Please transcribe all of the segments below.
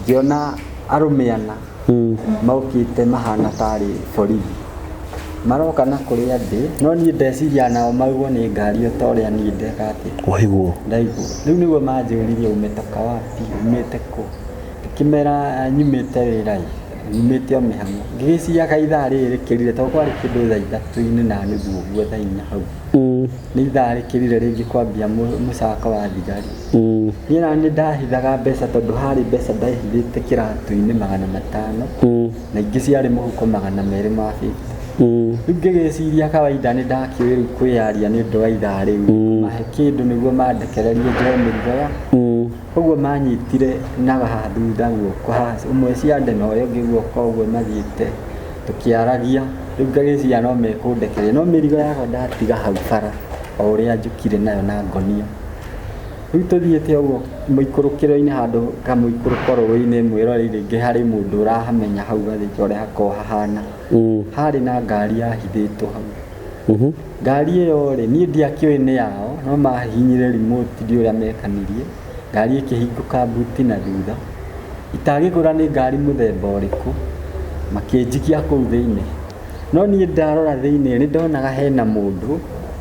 Ngĩona arũme ana maũkĩte mahana tarĩ borithi maroka na kũrĩa ndĩ, no niĩ ndeciria nao maugwo nĩ ngari o ta ũrĩa niĩ ndeka atĩa, Waiguo. Ndaigua. Rĩu nĩguo manjũririe, "Umetoka wapi? Umĩte kũ?" Ngĩkĩmera nyumĩte wĩra ĩ, nyumĩte o mĩhang'o. Ngĩgĩciria kaĩ ithaa rĩrĩ rĩkĩrire, tondũ kwarĩ kĩndũ thaa 3:30 ũguo, thaa 4 hau. Nĩ ithaa rĩkĩrire rĩngĩ kwambia mũcako wa thigari. Niĩ na nĩ ndahithaga mbeca, tondũ harĩ mbeca ndahithĩte kĩratũ-inĩ 500 na ingĩ ciarĩ mũhuko 250. Rĩu ngĩgĩciria kawaida nĩ ndakĩũĩ rĩu kwĩyaria nĩ ũndũ wa ithaa rĩu mahe kĩndũ nĩguo mandekererie njoe mĩrigo ya. Ũguo manyitire na haha thutha guoko haha, ũmwe ciande na ũyũ ũngĩ guoko, ũguo mathiĩte tũkĩaragia. Rĩu ngagĩciria no mekũndekereria, no mĩrigo yakwa ndatiga hau bara o ũrĩa njũkire nayo na ngonia. Rĩu tũthiĩte ũguo mũikũrũkĩro-inĩ, handũ kamũikũrũko rũĩ-inĩ, mwĩroreri, rĩngĩ harĩ mũndũ ũrahamenya hau gathĩnja ũrĩa hakoragwo hahana. Harĩ na ngari yahithĩtwo hau. Ngari ĩyo rĩ, niĩ ndiakĩũĩ nĩ yao, no mahihinyire remote, ndiũĩ ũrĩa mekanirie, ngari ĩkĩhingũka mbuti na thutha. Itagĩkũra nĩ ngari mũthemba ũrĩkũ, makĩnjikia kũu thĩinĩ. No niĩ ndarora thĩinĩ nĩ ndonaga hena mũndũ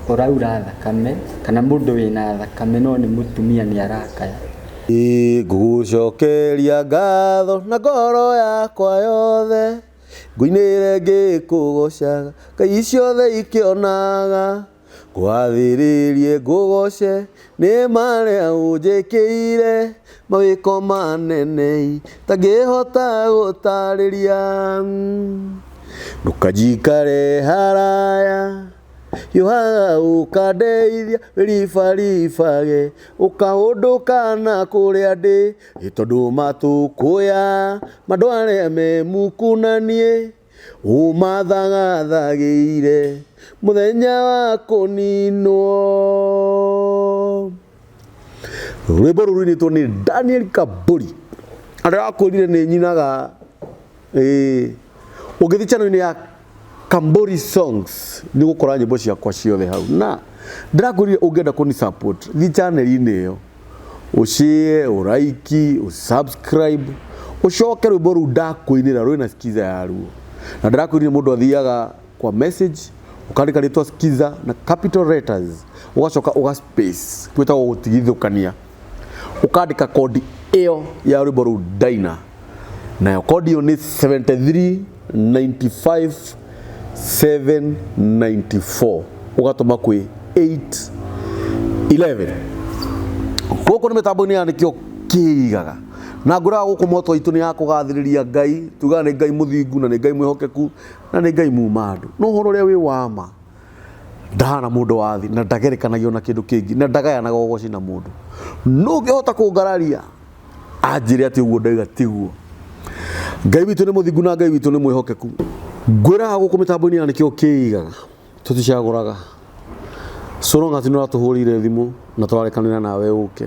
ũraura thakame, kana mũndũ wĩna thakame, no nĩ mũtumia, nĩ arakaya. Ĩ ngũgũcokeria ngatho na ngoro yakwa yothe, ngũinĩre ngĩkũgocaga, ngai ciothe ikĩonaga, ngwathĩrĩrie ngũgoce nĩ marĩa ũnjĩkĩire, mawĩko manene itangĩhota gũtarĩria. Ndũkanjikare haraya, hiũhaga ũkandeithia, wĩribaribage ũkahũndũka na kũrĩa ndĩ. Ĩ tondũ matũkũya mandũ arĩa me muku na niĩ ũmathagathagĩire mũthenya wa kũninwo. Rwĩmbo rũu rũinĩtwo nĩ Daniel Kaburi. Andũ akwĩrire nĩ nyinaga. Ĩĩ, ũngĩthiĩ channel-inĩ ya Kambori Songs nĩ ũgũkora nyĩmbo ciakwa ciothe hau, na ndĩrakwĩrire ũngĩenda kũni support, thiĩ channel-inĩ ĩyo, ũshare, ũraiki, ũsubscribe, ũcoke rwĩmbo rũu ndakũinĩra rwĩna skiza yaruo. Na ndĩrakwĩrire mũndũ athiaga kwa message, ũkandĩka rĩtwa skiza na capital letters, ũgacoka ũga space, gwĩtagwo gũtigithũkania, ũkandĩka kodi ĩyo ya rwĩmbo rũu ndaina, nayo kodi ĩyo nĩ 73 95 794, ũgatũma kwĩ 8 11. Gũkũ nĩ mĩtambo-inĩ ya nĩkĩo kĩigaga na ngũraga gũkũ moto itũ nĩ ya kũgathĩrĩria Ngai. Tugaga nĩ Ngai mũthingu na nĩ Ngai mwĩhokeku na nĩ Ngai muma andũ no ũhoro ũrĩa wĩ wa ma ndahana mũndũ wa thĩ na ndagerekanagio na kĩndũ kĩngĩ na ndagayanaga ũgoci na mũndũ. No ũngĩhota kũngararia anjĩre atĩ ũguo ndaiga tiguo. Ngai witũ nĩ mũthingu na Ngai witũ nĩ mwĩhokeku. Ngwĩraga gũkũ mĩtambo-inĩ ya nĩkĩo kĩigaga tũticagũraga, so long as nĩ ũratũhũrĩire thimũ na twarekanĩra nawe ũke.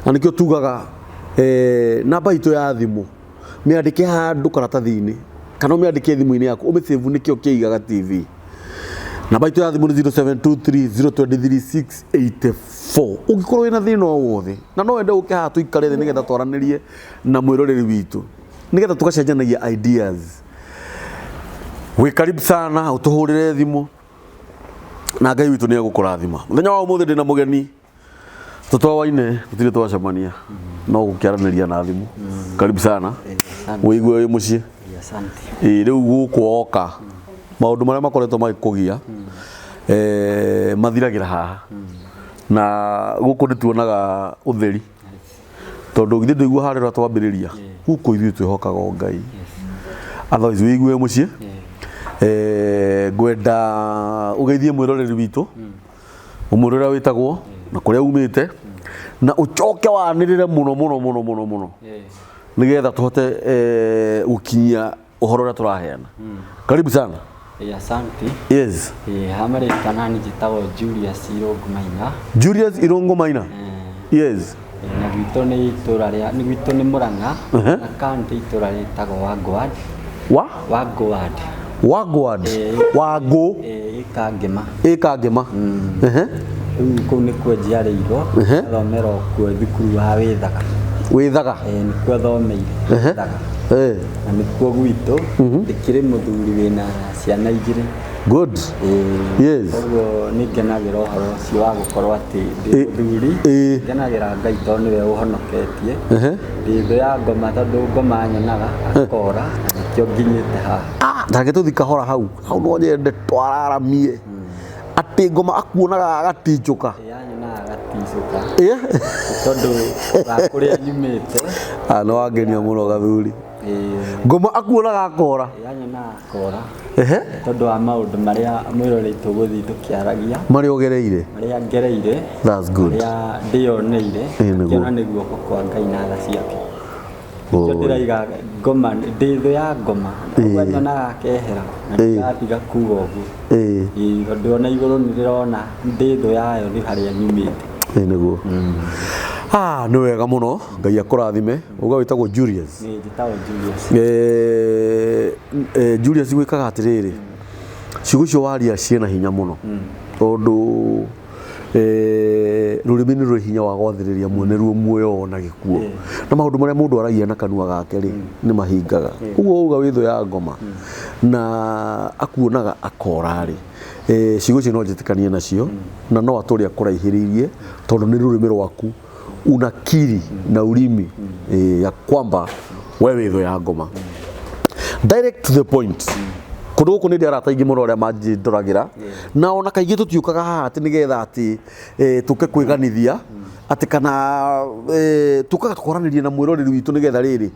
Na nĩkĩo tugaga namba itũ ya thimũ mĩandĩke handũ karatathi-inĩ kana ũmĩandĩke thimũ-inĩ yaku, ũmĩsave nĩkĩo kĩigaga TV. Namba itũ ya thimũ nĩ 0723 023 684. Ũngĩkorwo wĩna thĩna o wothe na no wende ũke haha tũikare thĩ nĩgetha twaranĩrie na mwĩroreri witũ, nĩgetha tũgacenjanagia ideas, wĩ karibu sana ũtũhũrĩre thimũ na Ngai witũ nĩ egũkũrathima. Mũthenya wa ũmũthĩ ndĩna mũgeni tũtowaine, tũtirĩ twacemania, no gũkĩaranĩria na thimũ. Karibu sana. Asante. Wĩigue wĩ mũciĩ. Asante. Ĩĩ, rĩu gũkũ woka maũndũ marĩa makoretwo magĩkũgia mathiragĩra haha, na gũkũ nĩ tuonaga ũtheri, tondũ githĩ ndũigua harĩa ũrĩa twambĩrĩria gũkũ ithuĩ twĩhokaga o Ngai. Otherwise wĩigue mũciĩ. Ngwenda ũgeithie mwĩroreri witũ, ũmwĩre ũrĩa wĩtagwo na kũrĩa umĩte, na ũcoke wanĩrĩre mũno mũno mũno mũno mũno nĩgetha tũhote gũkinyia ũhoro ũrĩa tũraheana. Karibu sana. Asante. Yes. Ha marĩtwa nani njĩtagwo Julius Irũngũ Maina. Julius Irũngũ Maina, yes. Na gwitũ nĩ itũra rĩa nĩ gwitũ nĩ Mũrang'a na kaunti itũra rĩtagwo Wangũ ward. Wa? Wangũ ward. Wangũ ward. Wangũ. Ĩka Ngĩma. Ĩka Ngĩma. Rĩu kũu nĩkuo njiarĩirwo, thomera o kuo thukuru wa Wĩthaka. Wĩthaga? Ĩĩ, nĩkuo thomeire. Ehe. Thaga. Eh, Na nĩkuo gwitũ. Ndĩkĩrĩ mũthuri wĩna ciana igĩrĩ. Good. Ĩĩ, Yes. Koguo nĩ ngenagĩra ũhoro ũcio wa gũkorwo atĩ ndĩ Ĩ- mũthuri. ĩ. Ngenagĩra Ngai tondũ nĩwe ũhonoketie. Ehe. Ndĩ thũ ya ngoma tondũ ngoma nyonaga akora na nĩkĩo nginyĩte haha. Ah, tareke tũthi kahora hau hau no nyende twararamie atĩ ngoma akuonaga agatinjũka. Ĩ, yanyonaga agaticũka. Ĩ? Tondũ wa kũrĩa nyumĩte. Ah, nĩ wangenia mũno gathuri. Ĩ, Ngoma akuonaga akora. yanyonaga akora. Ehe. Tondũ wa maũndũ marĩa mwĩrorei tũgũthiĩ tũkĩaragia. Marĩa ũgereire. Marĩa ngereire. That's good. Marĩa ndĩyoneire. Ĩ, nĩguo. Ngĩona nĩ guoko kwa Ngai na tha ciake. Oi. Nĩkĩo ndĩraiga ngoma ndĩ thũ ya ngoma. Ũguo nyonaga akehera na Ĩ. ndĩratiga kuga ũguo. Ĩ. Ĩ, tondũ ona igũrũ nĩ ndĩrona ndĩ thũ yayo nĩ harĩa nyumĩte. Ĩ, nĩguo. Ah, nĩ wega mũno. Ngai akũrathime. Uga wĩtagwo Julius. Nĩ njĩtagwo Julius. Julius gwĩkaga atĩrĩrĩ, ciugo icio waria ciĩna hinya mũno tondũ rũrĩmĩ nĩ rũrĩ hinya wa gwathĩrĩria mwene ruo muoyo na gĩkuũ, na maũndũ marĩa mũndũ aragia na kanua gake rĩ nĩ mahingaga. Ũguo uga wĩ thũ ya ngoma na akuonaga akora rĩ, ciugo icio no njĩtĩkanie nacio na no atũrĩa kũraihĩrĩirie tondũ nĩ rũrĩmĩ rwaku unakiri na ulimi ya kwamba wewe wĩ thũ ya ngoma. Direct to the point, kũndũ gũkũ nĩ ndĩ arata aingĩ mũno arĩa manjĩndoragira, na ona kaingĩ tũtiũkaga haha atĩ nĩgetha atĩ tũke kwĩganithia atĩ kana tũkaga tũkoranĩria na mwĩroreri witũ nĩgetha rĩrĩ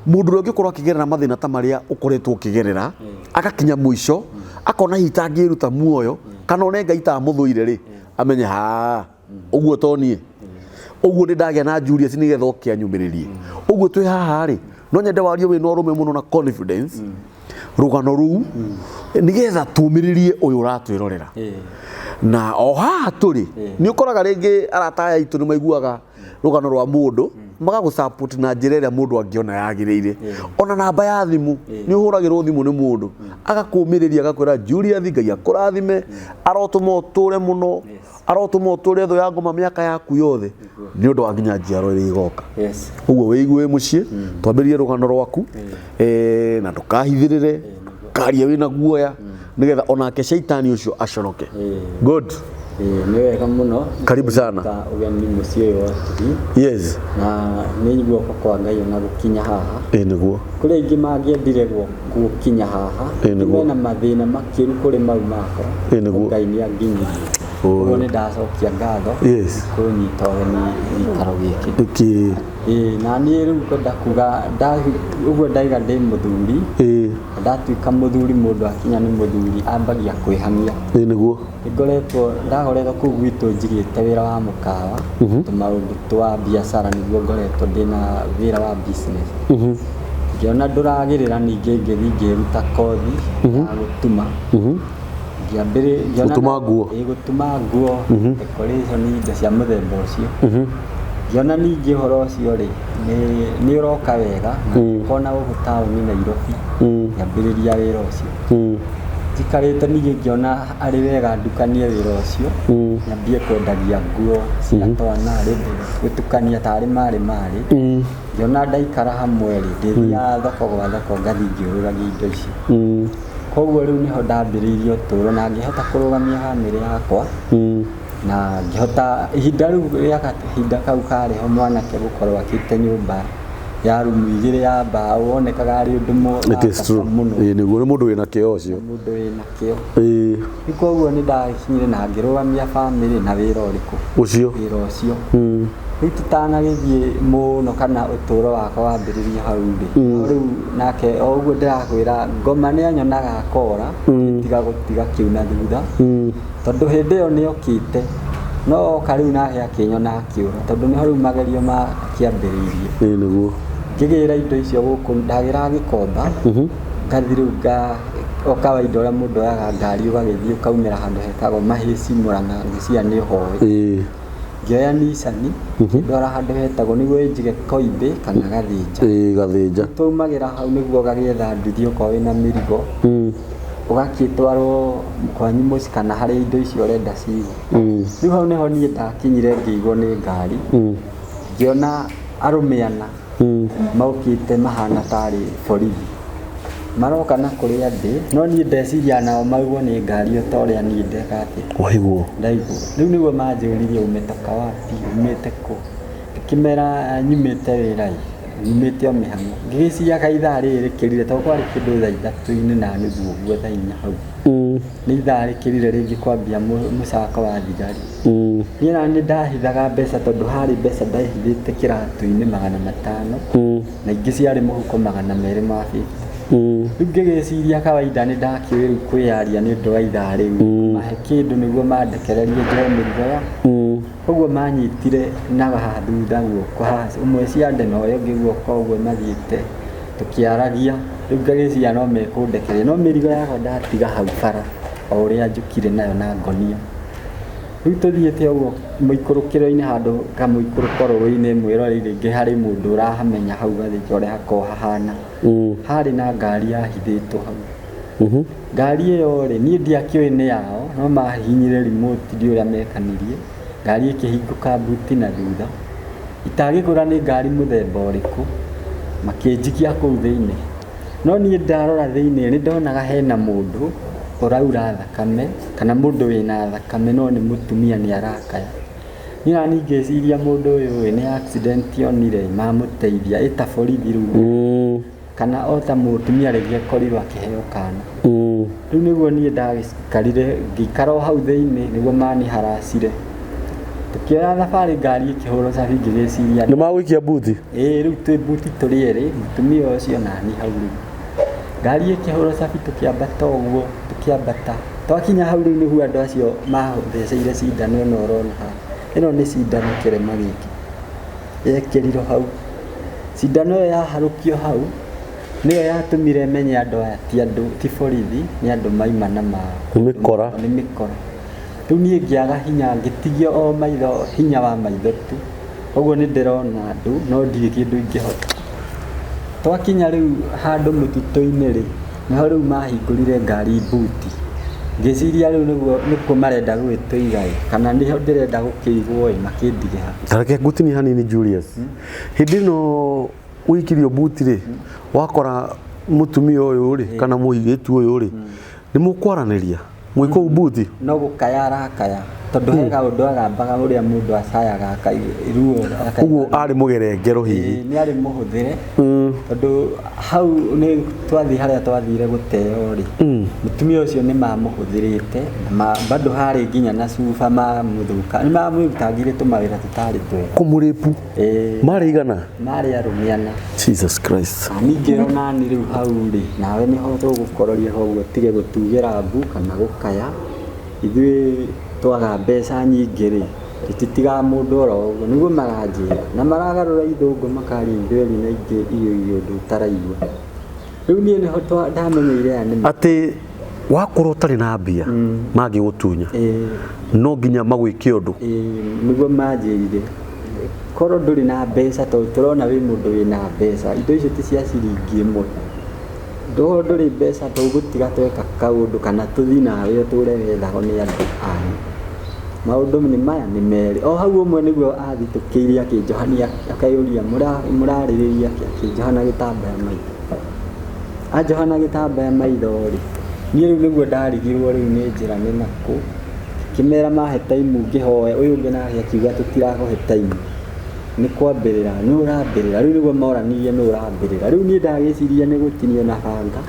mũndũ ũrĩa ũngĩkorwo akĩgerera mathĩna ta marĩa ũkoretwo ũkĩgerera agakinya mũico akona hihi tangĩruta muoyo kana one Ngai tamũthũire rĩ, amenye ha ũguo to niĩ ũguo nĩ ndagĩa na Julius nĩgetha oke anyumĩrĩrie. Ũguo twĩ haha rĩ, no nyende warie wĩna ũrũme mũno na confidence rũgano rũu nĩgetha tũmĩrĩrie ũyũ ũratwĩrorera. Na o haha tũrĩ nĩ ũkoraga rĩngĩ arata aya aitũ nĩ maiguaga rũgano rwa mũndũ magagũ support na njĩra ĩrĩa mũndũ angĩona yagĩrĩire. Ona namba ya thimũ nĩ ũhũragĩrwo thimũ nĩ mũndũ agakũmĩrĩria agakwĩra Julius Ngai akũrathime, arotũma ũtũre mũno, arotũma ũtũre thũ ya ngoma mĩaka yaku yothe nĩ ũndũ wa nginya njiaro iria igoka. Yes. Ũguo wĩigue wĩ mũciĩ, twambĩrĩrie rũgano rwaku na ndũkahithĩrĩre, ndũkarie wĩna guoya nĩgetha onake caitani ũcio aconoke. Good. Ĩ, nĩ wega mũno. Karibu sana. Ta ũgeni mũciĩ ũyũ wa ũtugi. Yes. Na nĩ guoko kwa Ngai ona gũkinya haha. Ĩ, nĩguo. Kũrĩ aingĩ mangĩendire gũkinya haha. Ĩ, nĩguo. Mena mathĩna makĩru kũrĩ mau makwa. Ĩ, nĩguo. Ngai nĩ anginyirie. Koguo nĩ ndacokia ngatho. Yes. Kũnyita ũgeni gĩikaro gĩkĩ. Ĩkĩ. Ĩ, na niĩ rĩu ngwenda kuga ũguo ndaiga ndĩ mũthuri. Ĩ. Ndatuĩka mũthuri, mũndũ akinya nĩ mũthuri ambagia kwĩhamia. Ĩ, nĩguo. Nĩngoretwo ndagoretwo kũu gwitũ njigĩte wĩra wa mũkawa, tũmaũndũ twa biacara nĩguo ngoretwo ndĩna wĩra wa business. Ngĩona ndũragĩrĩra, ningĩ ngĩthiĩ ngĩruta kothi ya gũtuma. Ngĩambĩrĩ ngĩona Gũtuma nguo? Ĩ, gũtuma nguo, decoration, indo cia mũthemba ũcio. Ngĩona ningĩ ũhoro ũcio rĩ nĩ ũroka wega na ngĩkona gũkũ taũni Nairobi, ngĩambĩrĩria wĩra ũcio. Njikarĩte ningĩ ngĩona arĩ wega ndukanie wĩra ũcio, nyambie kwendagia nguo cia twana rĩ, gũtukania tarĩ marĩ marĩ. Ngĩona ndaikara hamwe rĩ, ndĩthiaga thoko gwa thoko ngathiĩ ngĩũrũragia indo icio. Koguo rĩu nĩho ndambĩrĩirie ũtũũro na ngĩhota kũrũgamia bamĩrĩ yakwa, na ngĩhota ihinda rĩu rĩa kahinda kau karĩ ho mwanake gũkorwo akĩte nyũmba ya rumu igĩrĩ ya mbaũ wonekaga arĩ ũndũ It is true. mũno. Ĩ, nĩguo, nĩ mũndũ wĩna kĩo ũcio. Mũndũ wĩna kĩo. Ĩ. Rĩu koguo nĩ ndakinyire na ngĩrũgamia bamĩrĩ na wĩra ũrĩkũ? Ũcio. Wĩra ũcio. Rĩu tũtanagĩthiĩ mũno kana ũtũũro wakwa wambĩrĩrie hau rĩ, no rĩu nake o ũguo ndĩrakwĩra ngoma nĩ anyonaga akora, tiga gũtiga kĩu na thutha, tondũ hĩndĩ ĩyo nĩ okĩte no oka rĩu nake akĩnyona akĩũra, tondũ nĩho rĩu magerio makĩambĩrĩirie. Ĩ, nĩguo. Ngĩgĩra indo icio gũkũ ndagĩraga Gĩkomba, ngathi rĩu o kawaida ũrĩa mũndũ oyaga ngari ũgagĩthiĩ ũkaumĩra handũ hetagwo Mahĩci Mũrang'a, ngwĩciria nĩ ũhoĩ. Ngĩoya Nissan ngĩndwara handũ hetagwo nĩguo ĩnjige Koimbĩ kana Gathĩnja. Ĩ, Gathĩnja. Twaumagĩra hau nĩguo ũgagĩetha nduthi okorwo wĩna mĩrigo, ũgagĩtwarwo kwanyu mũciĩ kana harĩa indo icio ũrenda cigwo. Rĩu hau nĩho niĩ ndakinyire ngĩigwo nĩ ngari, ngĩona Arũme ana maũkĩte mahana tarĩ borithi maroka na kũrĩa ndĩ, no niĩ ndeciria nao maugwo nĩ ngari o ta ũrĩa niĩ ndeka atĩa. Waiguo. Ndaigua. Rĩu nĩguo manjũririe umetoka wapi, umĩte kũ. Ngĩkĩmera nyumĩte wĩra ĩ, nyumĩte o mĩhang'o. Ngĩgĩciria kaĩ ithaa rĩrĩ rĩkĩrire tondũ kwarĩ kĩndũ thaa ithatũ-inĩ na nuthu ũguo, thaa inya hau. Nĩ ithaa rĩkĩrire rĩngĩ kwambia mũcako wa thigari. Niĩ na nĩ ndahithaga mbeca tondũ harĩ mbeca ndahithĩte kĩratũ-inĩ 500 na ingĩ ciarĩ mũhuko 250. Rĩu ngĩgĩciria kawaida nĩ ndakĩũĩ rĩu kwĩyaria nĩ ũndũ wa ithaa rĩu, mahe kĩndũ nĩguo mandekererie njoe mĩrigo ya. Koguo manyitire na haha thutha guoko haha, ũmwe ciande na ũrĩa ũngĩ guoko ũguo mathiĩte tũkĩaragia. Rĩu ngagĩciria no mekũndekereria, no mĩrigo yakwa ndatiga hau bara o ũrĩa njũkire nayo na ngonia. Rĩu tũthiĩte ũguo mũikũrũkĩro-inĩ handũ kamũikũrũko rũĩ-inĩ mwĩroreire rĩngĩ harĩ mũndũ ũrahamenya hau gathĩnja ũrĩa hakoragwo hahana. Harĩ na ngari yahithĩtwo hau. Ngari ĩyo rĩ, niĩ ndiakĩũĩ nĩ yao, no mahihinyire remote ndiũĩ ũrĩa mekanirie. Ngari ĩkĩhingũka mbuti na thutha. Itagĩkũra nĩ ngari mũthemba ũrĩkũ, makĩnjikia kũu thĩinĩ. No niĩ ndarora thĩinĩ nĩ ndonaga hena mũndũ ũraura thakame, kana mũndũ wĩna thakame no nĩ mũtumia nĩ arakaya. Niĩ nani ngĩciria mũndũ ũyũ nĩ accident onire mamũteithia ĩta borithi rĩu. Kana o ta mũtumia rĩngĩ akorirwo akĩheo kana. Rĩu nĩguo niĩ ndagĩikarire ngĩikara o hau thĩinĩ nĩguo maniharacire. Tũkĩoya thabarĩ ngari ĩkĩhũrwo cabi ngĩgĩciria Nĩ magũikia mbuti? Ĩĩ rĩu twĩ mbuti tũrĩ erĩ, mũtumia ũcio nani hau rĩu. Ngari ĩkĩhũrwo cabi tũkĩambata ũguo, tũkĩambata. Twakinya hau rĩu nĩguo andũ acio matheceire cindano ĩno ũrona haha. Ĩno nĩ cindano kĩrema gĩkĩ. Yekĩrirwo hau. Cindano ĩyo yaharũkio hau, nĩyo yatũmire menye andũ aya ti andũ, ti borithi, nĩ andũ maima na ma. Nĩ mĩkora. Nĩ mĩkora. Rĩu niĩ ngĩaga hinya, ngĩtigio o maitho, hinya wa maitho tu. Koguo nĩ ndĩrona andũ, no ndirĩ kĩndũ ingĩhota. Twakinya rĩu handũ mũtitũ-inĩ rĩ, nĩho rĩu mahingũrire ngari mbuti. Ngĩciria rĩu nĩguo nĩkuo marenda gũgĩtũiga ĩ, kana nĩho ndĩrenda gũkĩigwo ĩ, makĩndige hau. Tareke ngũtinie hanini Julius. Hĩndĩ ĩno ũikirio mbuti rĩ, wakora mũtumia ũyũ rĩ, kana mũirĩtu ũyũ rĩ, nĩ mũkwaranĩria mwĩ kũu mbuti? No gũkaya arakaya, tondũ he kaũndũ agambaga ũrĩa mũndũ acayaga ruo. Ũguo arĩ mũgerengero hihi. Nĩ arĩ mũhũthĩre, tondũ hau nĩ twathiĩ harĩa twathire gũteo rĩ, mũtumia ũcio nĩ mamũhũthĩrĩte, na bado harĩ nginya na cuba mamũthũka, nĩ mamũrutangire tũmawĩra tũtarĩ twega. Kũmũrĩpu? Marĩ igana? Marĩ arũme ana. Jesus Christ. Ningĩ ona nĩ rĩu hau rĩ, nawe nĩho tũgũkororia koguo tige gũtugĩra mbu kana gũkaya. Ithuĩ twaga mbeca nyingĩ rĩ, tũtitigaga mũndũ oro ũguo, nĩguo maranjĩra. Na maragarũra ithũngũ makaria ithweri na ingĩ irio ũndũ ũtaraigua. Rĩu niĩ nĩho ndamenyeire aya nĩ atĩ wakorwo ũtarĩ na mbia mangĩgũtunya, no nginya magwĩke ũndũ. Nĩguo manjĩrire. Korwo ndũrĩ na mbeca tondũ tũrona wĩ mũndũ wĩna mbeca, indo icio ti cia ciringi ĩmwe. Ndũkorwo ndũrĩ mbeca tũgũtiga tweka kaũndũ kana tũthiĩ nawe ũtũre wethagwo nĩ andũ anyu. Maũndũ nĩ maya nĩ merĩ. O hau ũmwe nĩguo athitũkĩire akĩnjohania akayũria mũrarĩrĩria atĩa, akĩnjoha na gĩtambaya maitho. Anjoha na gĩtambaya maitho rĩ, niĩ rĩu nĩguo ndarigirwo rĩu nĩ njĩra nĩ nakũ. Ngĩmera mahe time ngĩhoe, ũyũ ũngĩ nake akiuga tũtirakũhe time. Nĩ kwambĩrĩra, nĩ ũrambĩrĩra. Rĩu nĩguo moranirie nĩ ũrambĩrĩra. Rĩu niĩ ndagĩciria nĩ gũtinio na banga.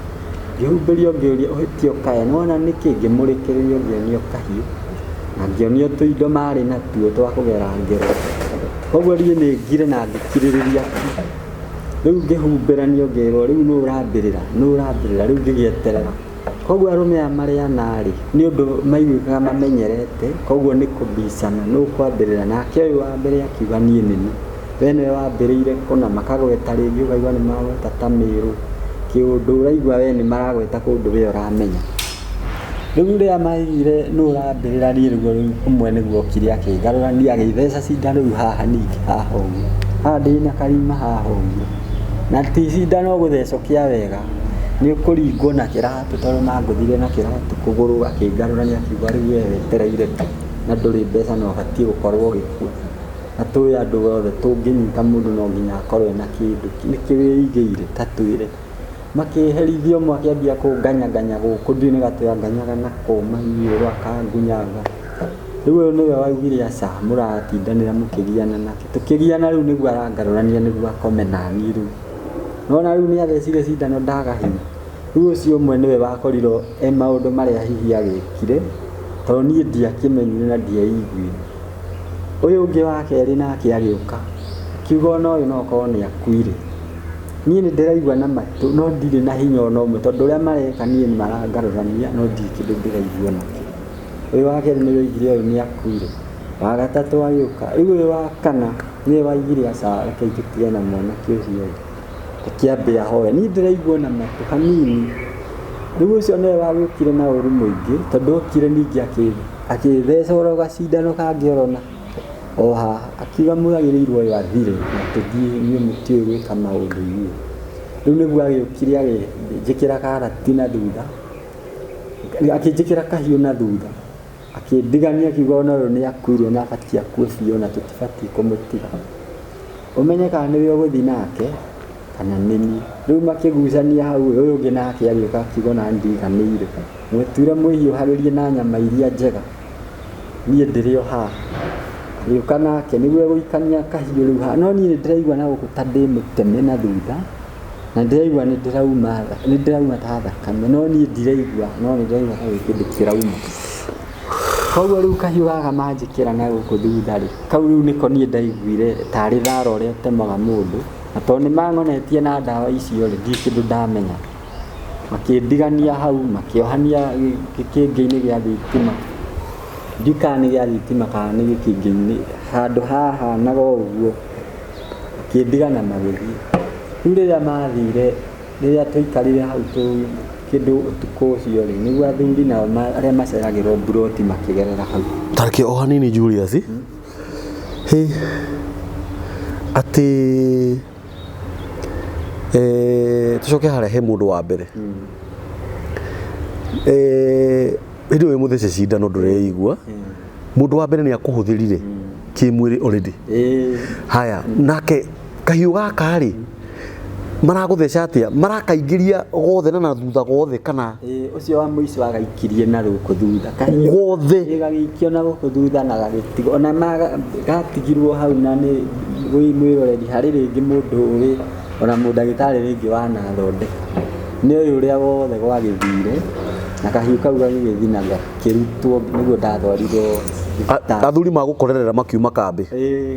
Ngĩhumbĩrio ngĩũria ũhĩtie ũkaya, nĩwona nĩkĩ? Ngĩmũrĩkĩrĩrio ngĩonio kahiũ. Na ngĩonio tũindo marĩ natuo twa kũgera ngero. Koguo niĩ nĩ ngire na ngĩkirĩrĩria. Rĩu ngĩhumbĩranio ngĩrwo rĩu nĩ ũrambĩrĩra, nĩ ũrambĩrĩra, rĩu ngĩgĩeterera. Koguo arũme aya marĩ ana rĩ, nĩ ũndũ maiguĩkaga mamenyerete, koguo nĩ kũbicana, nũ kwambĩrĩra. Nake ũyũ wa mbere akiuga niĩ nĩ niĩ. We nĩwe wambĩrĩire kũna, makagweta rĩngĩ ũkaigua nĩ maragweta ta Mĩrũ. Kĩũndũ ũraigua we nĩ maragweta kũndũ we ũramenya. Rĩu rĩrĩa maiguire nũ ũrambĩrĩra niĩ nĩguo rĩu ũmwe nĩguo okire akĩngarũrania agĩtheca cindano rĩu haha ningĩ haha ũguo. Haha ndĩna karima haha ũguo. Na ti cindano gũthecwo kĩa wega. Nĩ ũkũringwo na kĩratũ tondũ mangũthire na kĩratũ kũgũrũ akĩngarũrania akiuga rĩu we wetereire tu na ndũrĩ mbeca na ũbatiĩ gũkorwo ũgĩkua. Na tũĩ andũ othe tũngĩnyita mũndũ no nginya akorwo ena kĩndũ, nĩkĩ wĩigĩire ta twĩre. Makĩherithia ũmwe akĩambia kũnganyanganya gũkũ, ndiũĩ nĩ gatĩ anganyaga nako maniũrũ akangunyanga. Rĩu ũyũ nĩwe waugire aca mũratindanĩra mũkĩgiana nake. Tũkĩgiana rĩu nĩguo arangarũrania nĩguo akome naniĩ rĩu. Nona rĩu nĩ athecire cindano ndaga hinya. Rĩu ũcio ũmwe nĩwe wakorirwo e maũndũ marĩa hihi agĩkire, tondũ niĩ ndiakĩmenyire na ndieiguire. Ũyũ ũngĩ wa kerĩ nake agĩũka, akiuga ona ũyũ no okorwo nĩ akuire. Niĩ nĩ ndĩraigua na matũ no ndirĩ na hinya ona ũmwe tondũ ũrĩa mareka niĩ nĩ marangarũrania no ndirĩ kĩndũ ndĩraigua onakĩ. Ũyũ wa kerĩ nĩwe waigire ũyũ nĩ akuire. Wa gatatũ agĩũka, rĩu ũyũ wa kana nĩwe waigire aca rekei tũtige na mwanake ũcio ĩ, reke ambe ahoe. Niĩ ndĩraigua ona matũ hanini. Rĩu ũcio nĩwe wagĩũkire na ũru mũingĩ tondũ okire ningĩ akĩtheca oro gacindano kangĩ oro na o haha, akiuga mwagĩrĩirwo ũyũ athire na tũthiĩ inyuĩ mũtiũĩ gwĩka maũndũ inyuĩ. Rĩu nĩguo agĩũkire akĩnjĩkĩra karati na thutha, akĩnjĩkĩra kahiũ na thutha, akĩndigania akiuga ona ũyũ nĩ akuire na abatiĩ akue biũ na tũtibatiĩ kũmũtiga. Ũmenye kana nĩwe ũgũthiĩ nake kana nĩ niĩ. Rĩu makĩgucania hau ũyũ ũngĩ nake agĩũka akiuga ona ndiganĩire. Mwetuire mwĩhiũhagĩrie na nyama iria njega, niĩ ndĩrĩ o haha. Agĩũka nake nĩguo egũikania kahiũ rĩu haha, no niĩ nĩ ndĩraigua na gũkũ ta ndĩ mũteme na thutha, na ndĩraigua nĩ ndĩrauma ta thakame, no niĩ ndiraigua, no nĩ ndĩraigua ta gwĩ kĩndũ kĩrauma. Koguo rĩu kahiũ gaka manjĩkĩra na gũkũ thutha rĩ, kau rĩu nĩko niĩ ndaiguire tarĩ thara ũrĩa ũtemaga mũndũ, na tondũ nĩ mangonetie na ndawa icio rĩ, ndirĩ kĩndũ ndamenya. Makĩndigania hau, makĩohania gĩkĩngĩ-inĩ gĩa thitima. Ndiũĩ kana nĩ gĩa thitima kana nĩ gĩkĩngĩ-inĩ, handũ hahanaga o ũguo, makĩndiga na magĩthiĩ. Rĩu rĩrĩa mathire, rĩrĩa twaikarire hau kĩndũ ũtukũ ũcio rĩ, nĩguo athuri nao arĩa maceragĩrwo mburoti makĩgerera hau. Tareke o hanini Julius. Hĩ atĩ tucoke harĩa he mũndũ wa mbere. Hĩndĩ ĩyo wĩ mũthece cindano ndũreigua, mũndũ wa mbere nĩ akũhũthĩrire kĩmwĩrĩ already. Haya, nake kahiũ gaka rĩ, maragũtheca atĩa? Marakaingĩria gothe na na thutha gothe kana? Ũcio wa mũico agaikirie na gũkũ thutha. Kahiũ gothe. Gagĩikio na gũkũ thutha na gagĩtigwo. Ona gatigirwo hau na nĩ mwĩroreri harĩ rĩngĩ mũndũ ũĩ, ona mũndagĩtarĩ rĩngĩ wanathondeka. Nĩ ũyũ ũrĩa wothe gwagĩthire, na kahiũ kau gagĩgĩthiĩ na gakĩrutwo nĩguo ndatwarirwo thibitarĩ. Athuri magũkorerera makiuma kambĩ.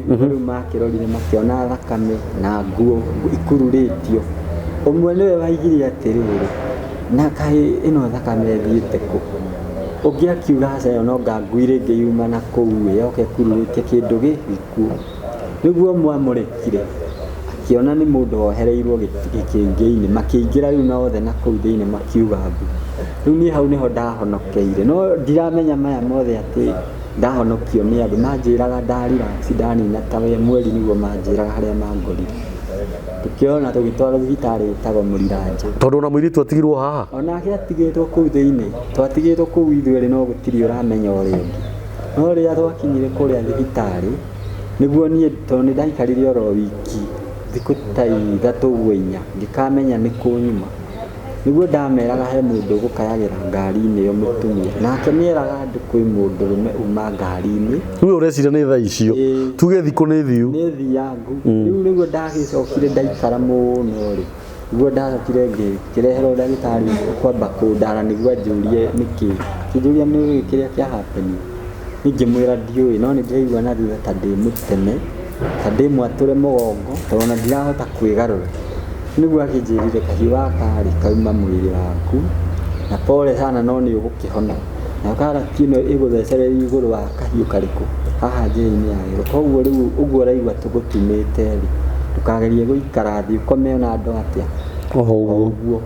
Rĩu makĩrorire makĩona thakame na nguo ikururĩtio. Ũmwe nĩwe waigire atĩrĩrĩ, na kaĩ ĩno thakame ĩthiĩte kũ? Ũngĩ akiuga aca ĩyo no nga ngui rĩngĩ yuma na kũu ĩ, yoka ĩkururĩtie kĩndũ gĩkuũ. Nĩguo mwamũrekire, akĩona nĩ mũndũ wohereirwo gĩkĩngĩ-inĩ, makĩingĩra rĩu na othe na kũu thĩinĩ makiuga mbu. Rĩu niĩ hau nĩho ndahonokeire, no ndiramenya maya mothe atĩ ndahonokio nĩ andũ. Manjĩraga nda relax, ndanina ta mweri nĩguo manjĩraga harĩa mangorire. Tũkĩona tũgĩtwarwo thibitarĩ ĩtagwo Mũriranja. Tondũ ona mũirĩtu atigirwo haha? Onake atigĩtwo kũu thĩinĩ, twatigĩtwo kũu ithuerĩ no gũtirĩ ũramenya ũrĩa ũngĩ. No rĩrĩa twakinyire kũrĩa thibitarĩ, nĩguo niĩ tondũ nĩ ndaikarire oro wiki, thikũ ta ithatũ ũguo inya, ngĩkamenya nĩ kũ nyuma. Nĩguo ndameraga he mũndũ ũgũkayagĩra ngari-inĩ ĩyo mũtumia. Nake nĩeraga andũ kwĩ mũndũrũme uma ngari-inĩ. Rĩu ũreciria nĩ thaa icio. Tuge thikũ nĩ thiu. Nĩ thiangu. Rĩu nĩguo ndagĩcokire ndaikara mũno rĩ. Nĩguo ndacokire ngĩreherwo ndagĩtarĩ kwamba kũndara nĩguo anjũrie nĩkĩ. Akĩnjũria nĩ ũĩ kĩrĩa kĩa happen. Niĩ ngĩmwĩra ndiũĩ, no nĩ ndĩraigua na thutha ta ndĩ mũteme, ta ndĩ mwatũre mũgongo, tondũ ona ndirahota kwĩgarũra. Nĩguo akĩnjĩrire kahiũ gaka rĩ, kauma mwĩrĩ waku, na pole sana no nĩ ũgũkĩhona. Na karati ĩno ĩgũthecereria igũrũ wa kahiũ karĩkũ, haha njĩra-inĩ ya gĩko. Koguo rĩu ũguo ũraigua tũgũtumĩte rĩ, ndũkagerie gũikara thĩ ũkome ona andũ atĩa. Oho ũguo. Ũguo.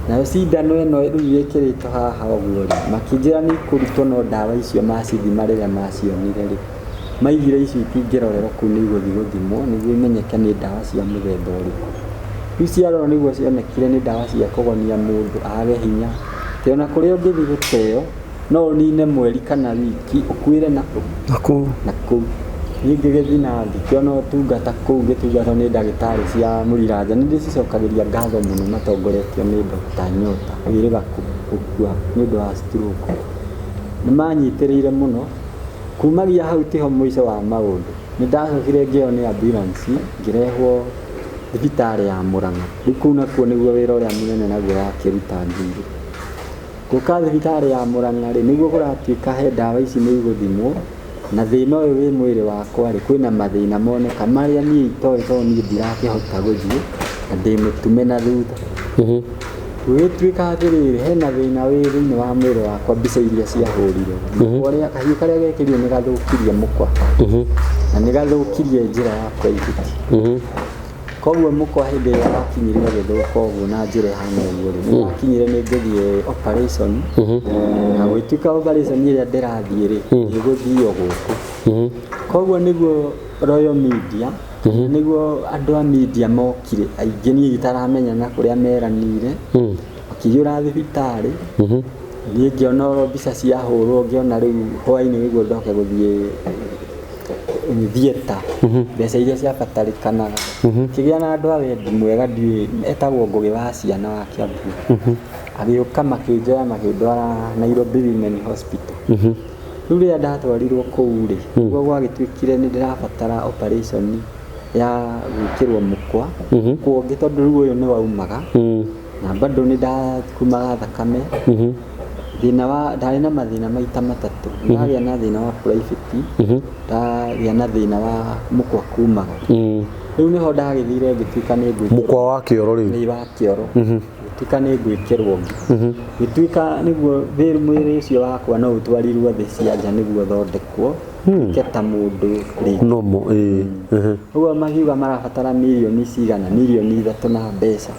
Nayo cindano ĩno rĩu ĩkĩrĩtwo haha ũguo rĩ, makĩnjĩra nĩ ikũrutwo no ndawa icio macithima rĩrĩa macionire rĩ, maigire icio itingĩrorerwo kũu nĩ igũthiĩ gũthimwo nĩguo imenyeke nĩ ndawa cia mũthemba ũrĩkũ. Rĩu ciarorwo nĩguo cionekire nĩ ndawa cia kũgonia mũndũ age hinya. Atĩ ona kũrĩa ũngĩthiĩ gũteo, no ũnine mweri kana wiki ũkuĩre na kũu. Na kũu. Na kũu. Niĩ ngĩgĩthiĩ na ngĩkĩona ũtungata kũu, ngĩtungatwo nĩ ndagĩtarĩ cia Mũriranja. Nĩ ndĩcicokagĩria ngatho mũno matongoretio nĩ Dr. Nyota wĩrĩga gũkua nĩ ũndũ wa stroke. Nĩ manyitĩrĩire mũno. Kumagia hau tiho mũico wa maũndũ. Nĩ ndacokire ngĩoywo nĩ ambulance ngĩrehwo thibitarĩ ya Mũrang'a. Rĩu kũu nakuo nĩguo wĩra ũrĩa mũnene naguo wakĩruta njuĩrĩ. Gũka thibitarĩ ya Mũrang'a rĩ, nĩguo kũratuĩka he ndawa ici nĩ igũthimwo, na thĩna ũyũ wĩ mwĩrĩ wakwa rĩ, kwĩna mathĩna moneka marĩa niĩ itoĩ tondũ niĩ ndirakĩhota gũthiĩ na ndĩ mũtume na thutha. Gũgĩtuĩka atĩrĩrĩ, hena thĩna wĩ thĩinĩ wa mwĩrĩ wakwa, mbica iria ciahũrirwo. Mũkwa ũrĩa, kahiũ karĩa gekĩrirwo nĩ gathũkirie mũkwa na nĩ gathũkirie njĩra yakwa ihĩti. Koguo mũkwa hĩndĩ ĩrĩa wakinyire ũgĩthũka ũguo na njĩra ĩhana ũguo rĩ, nĩ wakinyire nĩ ngũthiĩ operation, na gũgĩtuĩka operation ĩrĩa ndĩrathiĩ rĩ, ĩgũthiio gũkũ. Koguo nĩguo Royal Media, nĩguo andũ a media mokire aingĩ, niĩ itaramenya na kũrĩa meranĩire, makĩiyũra thibitarĩ. Niĩ ngĩona oro mbica ciahũrwo, ngĩona rĩu hwaĩ-inĩ nĩguo ndoke gũthiĩ theatre, mbeca iria ciabatarĩkanaga. Kĩgĩa na andũ a wendi mwega, ndiũĩ etagwo Ngũgĩ wa Ciana wa Kiambu, agĩũka makĩnjoya makĩndwara Nairobi Women Hospital. Rĩu rĩrĩa ndatwarirwo kũu rĩ, nĩguo gwagĩtuĩkire nĩ ndĩrabatara operation ya gwĩkĩrwo mũkwa kũngĩ, tondũ rĩu ũyũ nĩ waumaga na bado nĩ ndakumaga thakame. Thĩna wa ndarĩ na mathĩna maita matatũ: ndagĩa na thĩna wa private, ndagĩa na thĩna wa mũkwa kumaga. Rĩu nĩho ndagĩthire ngĩtuĩka nĩ ngwĩkĩrwo Mũkwa wa kĩoro rĩu? Nĩ wa kĩoro. Ngĩtuĩka nĩ ngwĩkĩrwo ũngĩ, ngĩtuĩka nĩguo mwĩrĩ ũcio wakwa no ũtwarirwo thĩ cia nja nĩguo ũthondekwo ke ta mũndũ rĩngĩ. Nomo ĩĩ. Ũguo makiuga marabatara mirioni cigana, mirioni 3 na mbeca.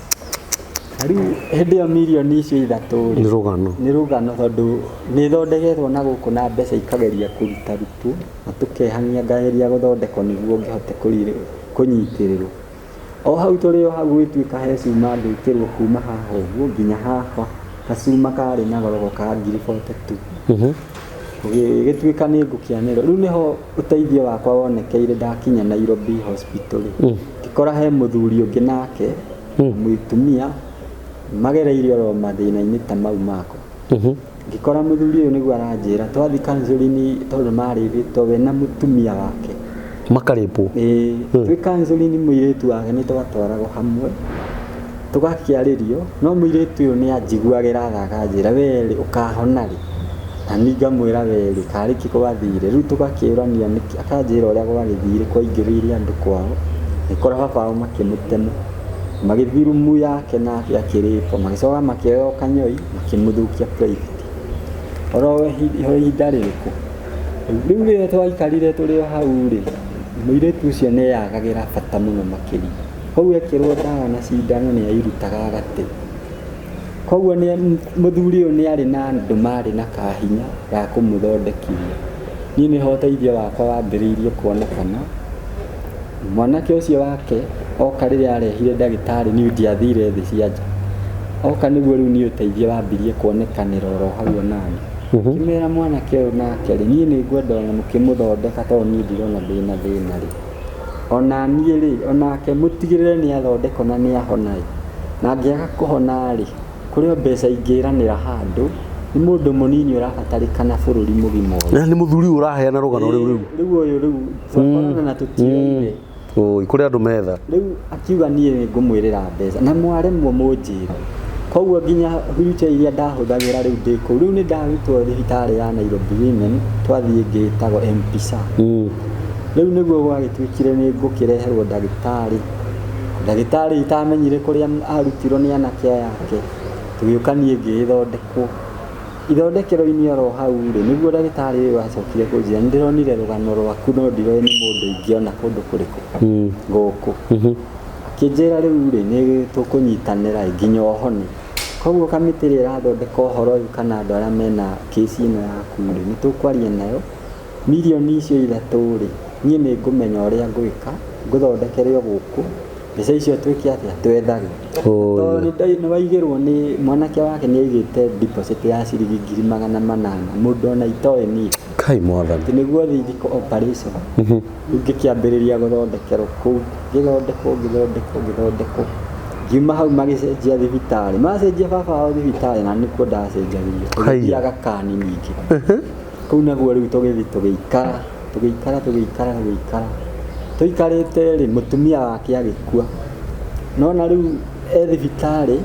Na rĩu hĩndĩ ĩyo mirioni icio 3 rĩ, Nĩ rũgano. Nĩ rũgano, tondũ nĩ ithondeketwo na gũkũ na mbeca ikageria kũrutarutwo na tũkehania, ngageria gũthondekwo nĩguo ngĩhote kũnyitĩrĩrwo. O hau tũrĩ o hau, gũgĩtuĩka he cuma ngwĩkĩrwo kuma haha ũguo nginya haha, gacuma karĩ na goro ka ngiri 42. Gũgĩtuĩka nĩ ngũkĩanĩrwo. Rĩu nĩho ũteithio wakwa wonekeire. Ndakinya Nairobi Hospital rĩ, ngĩkora he mũthuri ũngĩ nake mũtumia magereire oro mathĩna-inĩ ta mau makwa. Ngĩkora mũthuri ũyũ nĩguo aranjĩra twathi counseling, tondũ marĩbĩtwo we na mũtumia wake. Makarĩpwo? Ĩĩ, twĩ counseling mũirĩtu wake nĩ twatwaragwo hamwe tũgakĩarĩrio, no mũirĩtu ũyũ nĩ anjiguagĩra tha, akanjĩra, "We rĩ, ũkahona rĩ?" Na niĩ ngamwĩra, "We rĩ, karĩ kĩ gwathire?" Rĩu tũgakĩũrania nĩkĩ, akanjĩra ũrĩa gwagĩthire, kwaingĩrĩire andũ kwao, agĩkora baba wao makĩmũtema, magĩthiĩ rumu yake nake akĩrĩpwo, magĩcoka makĩoya o kanyoi makĩmũthũkia private oro ihinda rĩrĩkũ. Rĩu rĩrĩa twaikarire tũrĩ o hau rĩ, mũirĩtu ũcio nĩ eyagagĩra bata mũno makĩria, koguo ekĩrwo ndawa na cindano nĩ airutaga agate. Koguo nĩ mũthuri ũyũ nĩ arĩ na andũ marĩ na kahinya ga kũmũthondekithia. Niĩ nĩho ũteithio wakwa wambĩrĩirie kuonekana. Mwanake ũcio wake oka, rĩrĩa arehire ndagĩtarĩ, niĩ ndiathire thĩ cia nja, oka nĩguo rĩu niĩ ũteithio wambirie kuonekanĩra oro hau. Onani ngĩmera mwanake ũyũ nake rĩ, niĩ nĩ ngwenda ona mũkĩmũthondeka, tondũ niĩ ndirona ndĩna thĩna rĩ, ona niĩ rĩ, onake mũtigĩrĩre nĩ athondekwo na nĩ ahona ĩ. Na angĩaga kũhona rĩ, kũrĩ o mbeca ingĩranĩra handũ, nĩ mũndũ mũnini ũrabatarĩkana bũrũri mũgima ũyũ. Na nĩ mũthuri ũyũ ũraheana rũgano rĩu rĩu? Rĩu ũyũ rĩu twakorana na tũtioire. Oi, kũrĩ andũ metha. Rĩu akiuga, "Niĩ nĩ ngũmwĩrĩra mbeca na mwaremwo mũnjĩre." Koguo nginya wheelchair iria ndahũthagĩra rĩu ndĩ kũu, rĩu nĩ ndarutwo thibitarĩ ya Nairobi Women, twathiĩ ĩngĩ ĩtagwo MPSA. Rĩu nĩguo gwagĩtuĩkire nĩ ngũkĩreherwo ndagĩtarĩ, ndagĩtarĩ itamenyire kũrĩa arutirwo nĩ anake aya ake. Tũgĩũka, niĩ ngĩgĩthondekwo ithondekero-inĩ oro hau rĩ, nĩguo ndagĩtarĩ ũyũ acokire kũnjĩra, "Nĩ ndĩronire rũgano rwaku, no ndiroĩ nĩ mũndũ ingĩona kũndũ kũrĩkũ gũkũ." Akĩnjĩra, "Rĩu rĩ, nĩ tũkũnyitanĩra ĩ, nginya ũhone." Koguo kamĩtĩ ĩrĩa ĩrathondeka ũhoro ũyũ kana andũ arĩa mena kĩci ĩno yaku rĩ, nĩ tũkwaria nayo. Mirioni icio 3 rĩ, niĩ nĩ ngũmenya ũrĩa ngwĩka, ngũthondekere o gũkũ, mbeca icio twĩke atĩa, twethage. Tondũ nĩ waigĩrwo nĩ mwanake wake, nĩ aigĩte deposit ya ciringi 800,000, mũndũ ona itoĩ niĩ. Kai mwathani. Atĩ nĩguo thiĩ thikũ operation. Rĩu ngĩkĩambĩrĩria gũthondekerwo kũu, ngĩthondekwo ngĩthondekwo ngĩthondekwo. Ngiuma hau magĩcenjia thibitarĩ, macenjia baba wao thibitarĩ na nĩkuo ndacenjagĩrio, tũgĩthiĩ Haiya. Aga Khan ningĩ. Kũu naguo rĩu tũgĩthiĩ tũgĩikara tũgĩikara tũgĩikara tũgĩikara, tũikarĩte rĩ, mũtumia wake agĩkua. Nona rĩu e thibitarĩ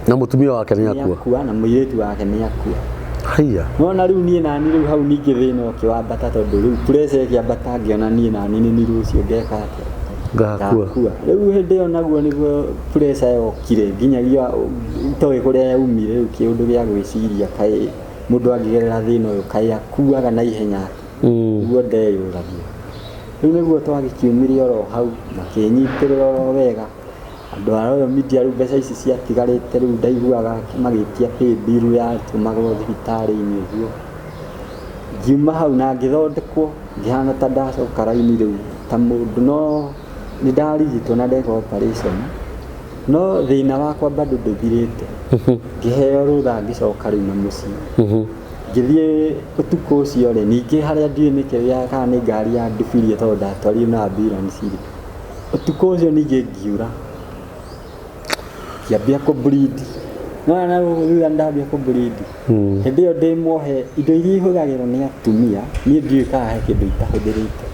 Na mũtumia wake nĩ nĩ akua. akua na mũirĩtu wake nĩ akua. Haiya. Nona rĩu niĩ nani rĩu hau ningĩ thĩna ũkĩwambata tondũ rĩu pressure ĩkĩambata ngĩona niĩ nani nĩ niĩ rũciũ ngeka atĩa, Ngakua. ngakua. Rĩu hĩndĩ ĩyo naguo nĩguo pressure yokire nginyagia itoĩ kũrĩa yaumire, rĩu kĩũndũ gĩa gwĩciria kaĩ mũndũ angĩgerera thĩna ũyũ kaĩ akuaga na ihenya atĩa, nĩguo ndeyũragia. Rĩu nĩguo twagĩkiumire oro hau makĩnyitĩrĩra oro wega andũ a Royal Media. Rĩu mbeca ici ciatigarĩte rĩu ndaiguaga magĩtia pay bill yatũmagwo thibitarĩ-inĩ ũguo. Ngiuma hau na ngĩthondekwo ngĩhana ta ndacoka raini rĩu ta mũndũ, no nĩ ndarigitwo na ndekwo operation, no thĩna wakwa bado ndũthirĩte. Ngĩheo rũtha ngĩcoka rĩu na mũciĩ. Ngĩthiĩ ũtukũ ũcio rĩ, ningĩ harĩa ndiũĩ nĩ kĩrĩa kana nĩ ngari ya ndubirie tondũ ndatwarirwo na ambulance rĩ, ũtukũ ũcio ningĩ ngiura ngĩambia kũ bleed. No na gũkũ thutha ndambia kũ bleed. Hĩndĩ ĩyo ndĩ muohe, indo iria ihũthagĩrwo nĩ atumia niĩ ndiũĩ kana he kĩndũ itahũthĩrĩte.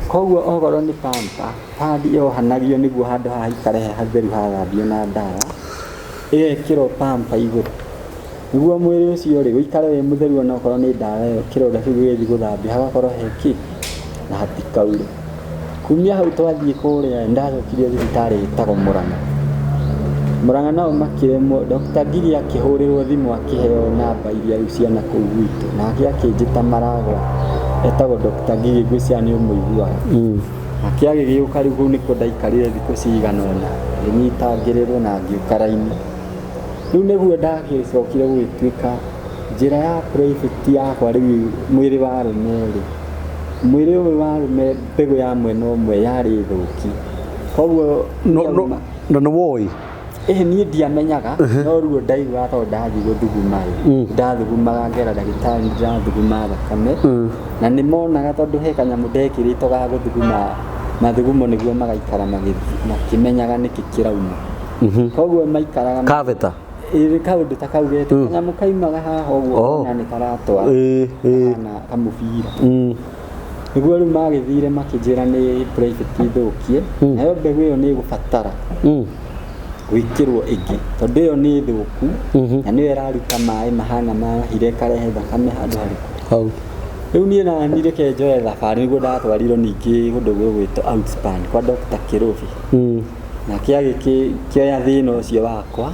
Koguo okorwo nĩ pamper, pad yohanagio nĩguo handũ haha haikare he hatheru hathambio na ndawa, ĩgekĩrwo pamper igũrũ nĩguo mwĩrĩ ũcio rĩ ũikare wĩ mũtheru, ona okorwo nĩ ndawa ĩyo kĩronda kĩu gĩgĩthiĩ gũthambio hagakorwo he kĩ na hatikaure. Kumia hau twathiĩ kũrĩa ndacokirio thibitarĩ ĩtagwo Mũrang'a. Mũrang'a nao makĩremwo, Dr. Ngigi akĩhũrĩrwo thimũ akĩheo namba iria rĩu ciana kũu gwitũ, nake akĩnjĩta maragwa, etagwo Dr. Ngigi, ngwĩciria nĩ ũmũiguaga. Nake agĩgĩũka, rĩu kũu nĩkuo ndaikarire thikũ cigana ũna ngĩnyitangĩrĩrwo na ngĩũka raini. Rĩu nĩguo ndagĩcokire gũgĩtuĩka njĩra ya private yakwa. Rĩu mwĩrĩ wa rũme rĩ, mwĩrĩ ũyũ wa rũme mbegũ ya mwena ũmwe yarĩ thũki, koguo No no na nĩ woĩ. Ĩhĩ, niĩ ndiamenyaga, no ruo ndaiguaga tondũ ndathiĩ gũthuguma rĩ, ndathugumaga ngera ndagĩtarĩ nĩ ndĩrathuguma thakame, na nĩ monaga tondũ he kanyamũ ndekĩrĩtwo ga gũthuguma mathugumo nĩguo magaikara makĩmenyaga nĩkĩ kĩrauma. Koguo maikaraga Kaveta. Ĩĩ, kaũndũ ta kau gete kanyamũ kaimaga haha ũguo Oh. na nĩ karatwara Ĩĩ, ĩĩ. kana kamũbira. Nĩguo rĩu magĩthire makĩnjĩra nĩ private thũkie, nayo mbegũ ĩyo nĩ ĩgũbatara gwĩkĩrwo ĩngĩ tondũ ĩyo nĩ thũku na nĩyo ĩraruta maĩ mahana mahire ĩkarehe thakame handũ harĩkũ Hau. Rĩu niĩ nani reke njoe thabarĩ nĩguo ndatwarirwo ningĩ kũndũ gũgwĩtwo Outspan kwa Dr. Kĩrũbi. Nake agĩkĩoya thĩna ũcio wakwa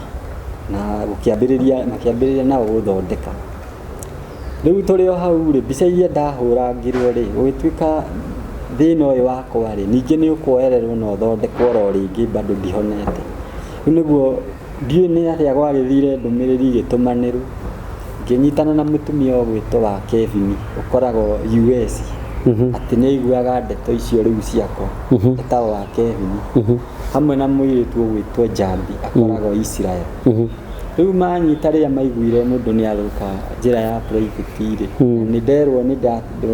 na gũkĩambĩrĩria, makĩambĩrĩria nao gũthondeka. Rĩu tũrĩ o hau rĩ, mbica iria ndahũrangirwo rĩ, gũgĩtuĩka thĩna ũyũ wakwa rĩ ningĩ nĩ ũkuoererwo na ũthondekwo oro rĩngĩ, bado ndihonete. Rĩu nĩguo ndiũĩ nĩ atĩa gwagĩthire, ndũmĩrĩri ĩgĩtũmanĩrwo, ngĩnyitana na mũtumia ũgwĩtwo wa Kevin ũkoragwo US, atĩ nĩ aiguaga ndeto icio rĩu ciakwa, etagwo wa Kevin, hamwe na mũirĩtu ũgwĩtwo Jambi akoragwo Israel. Rĩu manyita rĩrĩa maiguire mũndũ nĩ athũka njĩra ya private rĩ, na nĩ nderwo nĩ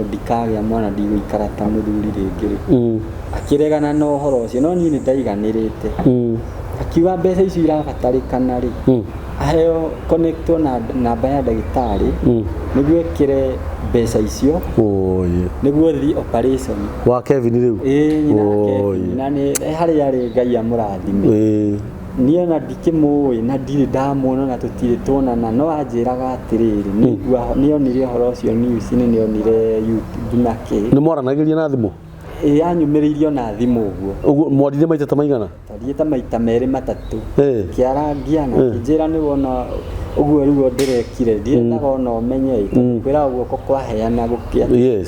ndikagĩa mwana, ndigũikara ta mũthuri rĩngĩ rĩ, akĩregana na ũhoro ũcio, no niĩ nĩ ndaiganĩrĩte. Akiuga mbeca icio irabatarĩkana rĩ, aheo connectwo na namba ya ndagĩtarĩ nĩguo ĩkĩre mbeca icio Oye. nĩguo thiĩ operation. Wa Kevin rĩu. Ĩĩ, nyina wa Oye. Kevin, na nĩ harĩa arĩ Ngai amũrathime. Niĩ ona ndikĩmũĩ na ndirĩ ndamuona na tũtirĩ tuonana, no anjĩraga atĩrĩrĩ, nĩonire ũhoro ũcio news-inĩ, nĩonire YouTube na kĩ. Nĩ mwaranagĩria na thimũ? Ĩĩ, anyumĩrĩirie ona thimũ ũguo. Ũguo mwaririe maita ta maigana? Twaririe ta maita merĩ matatũ. Kĩarangia na kĩnjĩra nĩ wona ũguo ruo ndĩrekire, ndiendaga ona ũmenye ĩ, tondũ kwĩraga guoko kwaheana gũkĩa.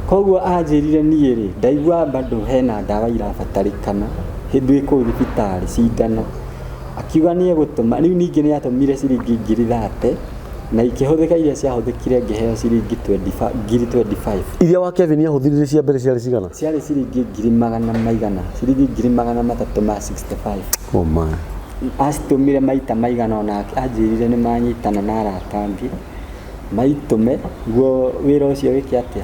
Koguo anjĩrire niĩ rĩ, ndaigua bado hena ndawa irabatarĩkana hĩndĩ ĩ kũu thibitarĩ cindano. Akiuga nĩ egũtũma. Rĩu ningĩ nĩ atũmire ciringi 30,000 na ikĩhũthĩka iria ciahũthĩkire, ngĩheo ciringi 25 ngiri 25. Iria wa Kevin ahũthĩrire cia mbere ciarĩ cigana? Ciarĩ ciringi ngiri magana maigana, ciringi 365,000. Oh my. Acitũmire maita maigana ona anjĩrire nĩ manyitana na arata angĩ. Maitũme guo wĩra ũcio wĩke atĩa.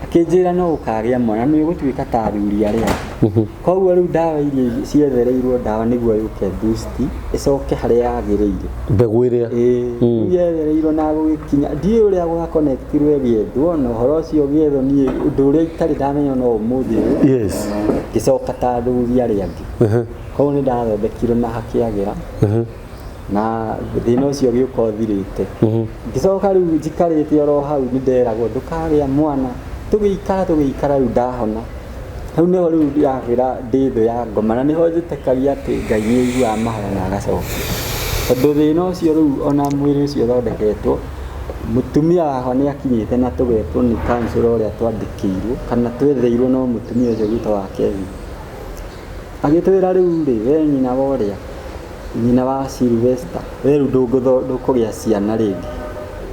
Akĩnjĩra no ũkagĩa mwana nĩ ũgũtuĩka ta athuri arĩa angĩ. Koguo rĩu ndawa iria ciethereirwo ndawa nĩguo yũke boost ĩcoke harĩa yagĩrĩire. Mbegũ ĩrĩa. Ĩĩ, rĩu yethereirwo na gũgĩkinya ndiũĩ ũrĩa gwakonektirwo ĩgĩethwo na ũhoro ũcio ũgĩethwo niĩ ũndũ ũrĩa itarĩ ndamenya no ũmũthĩ ũyũ. Ngĩcoka ta athuri arĩa angĩ. Koguo nĩ ndathondekirwo na hakĩagĩra na thĩna ũcio ũgĩũka ũthirĩte. Ngĩcoka rĩu njikarĩte oro hau nĩ nderagwo ndũkagĩa mwana, tũgĩikara tũgĩikara rĩu ndahona. Hau nĩho rĩu ndĩrakwĩra ndĩ thũ ya ngoma na nĩho njĩtĩkagia atĩ Ngai nĩ aiguaga mahoya na agacokia. Tondũ thĩna ũcio rĩu ona mwĩrĩ ũcio ũthondeketwo, mũtumia wakwa nĩ akinyĩte na tũgetwo nĩ councillor ũrĩa twandĩkĩirwo kana twetheirwo no mũtumia ũcio gwitũ wa Kevin. Agĩtwĩra rĩu rĩ, we nyina wa ũrĩa, nyina wa Sylvester, we rĩu ndũkũgĩa ciana rĩngĩ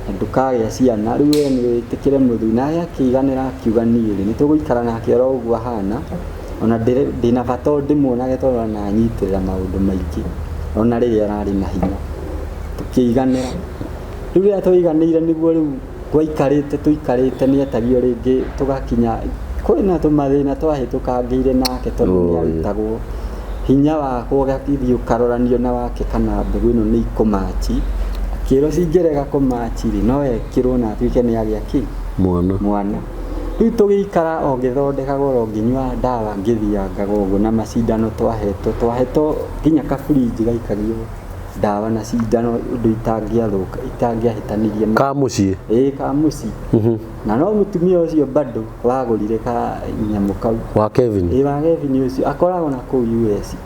na ndũkagĩa ciana, rĩu we nĩ wĩtĩkĩre mũthuri. Nake akĩiganĩra akiuga niĩ rĩ, nĩ tũgũikara nake oro ũguo ahana, ona ndĩna bata o ndĩmuonage tondũ ona anyitĩrĩra maũndũ maingĩ ona rĩrĩa ararĩ na hinya. Tũkĩiganĩra. Rĩu rĩrĩa twaiganĩire nĩguo rĩu gwaikarĩte tũikarĩte nĩ etagio rĩngĩ tũgakinya kwĩna tũmathĩna twahĩtũkangĩire nake tondũ nĩ arutagwo hinya wakwa ũgathiĩ ũkaroranio na wake kana mbegũ ĩno nĩ ikũmachi. Akĩrwo cingĩrega kũmachi rĩ, no ekĩrwo na atuĩke nĩ agĩa kĩ? Mwana. Mwana. Rĩu tũgĩikara o ngĩthondekagwo oro ngĩnyua ndawa ngĩthiangaga ũguo na macindano twahetwo, twahetwo nginya kaburinji gaikagio ndawa na cindano ũndũ itangĩathũka, itangĩahĩtanirie. Ka mũciĩ? Ĩĩ, ka mũciĩ. Na no mũtumia ũcio bado wagũrire ka nyamũ kau. Wa Kevin? Ĩĩ, wa Kevin ũcio akoragwo na kũu US.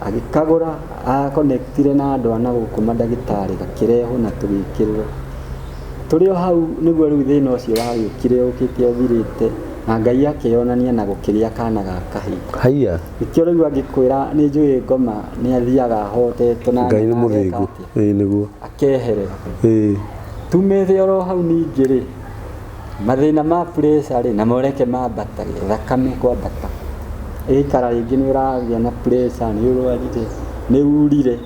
Agĩkagũra, akonectire na andũ a na gũkũ mandagĩtarĩ, gakĩrehwo na tũgĩkĩrĩrwo. Tũrĩ o hau nĩguo rĩu thĩna ũcio wagĩũkire ũkĩte ũthirĩte na Ngai akĩonania na gũkĩgĩa kana ga kahĩĩ. Haiya. Nĩkĩo rĩu angĩkwĩra nĩ njũĩ ngoma nĩ athiaga ahotetwo na Ngai nĩ ageka mũthingu. atĩa? Ĩĩ nĩguo. Akeherera. Ĩĩ. Tumĩte oro hau ningĩ rĩ, mathĩna ma pressure rĩ, namo reke mambatage, thakame kwambata. Ĩgĩikara rĩngĩ nĩ ũragĩa na pressure, nĩ ũrwarire, nĩ urire.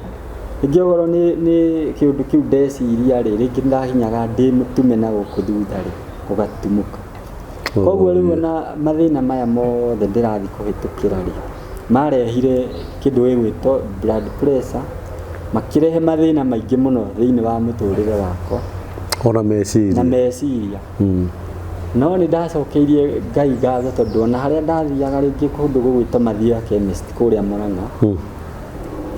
Rĩngĩ okorwo nĩ kĩũndũ kĩu ndeciria rĩ, rĩngĩ ndakinyaga ndĩ mũtume na gũkũ thutha rĩ, gũgatumũka. Koguo rĩu ona mathĩna maya mothe ndĩrathiĩ kũhĩtũkĩra rĩ, marehire kĩndũ gĩgwĩtwo blood pressure, makĩrehe mathĩna maingĩ mũno thĩinĩ wa mũtũrĩre wakwa. Ona meciria. Na meciria. No nĩ ndacokeirie Ngai ngatho tondũ ona harĩa ndathiaga rĩngĩ kũndũ gũgwĩtwo Mathioya Chemist kũrĩa Murang'a.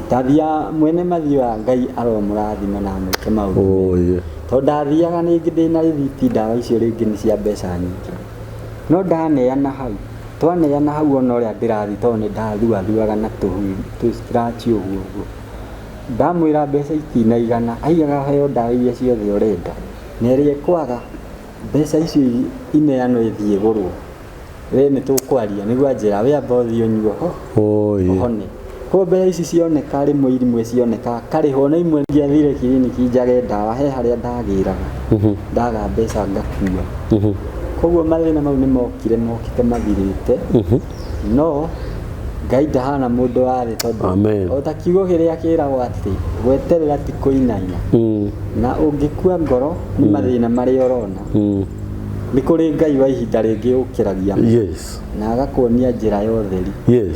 Ndathiaga mwene Mathioya Ngai aromũrathima na amwĩke maũndũ mega. Tondũ ndathiaga rĩngĩ ndĩna rĩthiti ndawa icio rĩngĩ nĩ cia mbeca nyingĩ. No ndaneana hau, twaneana hau ona ũrĩa ndĩrathiĩ tondũ nĩ ndathuathuaga na tũ scratch ũguo ũguo. Ndamwĩra mbeca itinaigana, aigaga heo ndawa iria ciothe ũrenda. Na ĩrĩa ĩkwaga mbeca icio ineanwo ithiĩ igũrwo. We nĩ tũkwaria nĩguo anjĩra we amba ũthiĩ ũnyue ũhone. Koguo mbeca ici cioneka rĩmwe imwe cioneka karĩhwo na imwe ingĩathire kiriniki njage ndawa he harĩa ndagĩraga. Ndaga mbeca ngakua. Koguo mathĩna mau nĩ mokire mokĩte mathirĩte. No Ngai ndahana mũndũ wa thĩ tondũ o ta kiugo kĩrĩa kĩragwo atĩ gweterera ti kũinaina. Na ũngĩkua ngoro nĩ mathĩna marĩa ũrona. Nĩ kũrĩ Ngai wa ihinda rĩngĩ ũkĩragia. Na agakuonia njĩra ya ũtheri.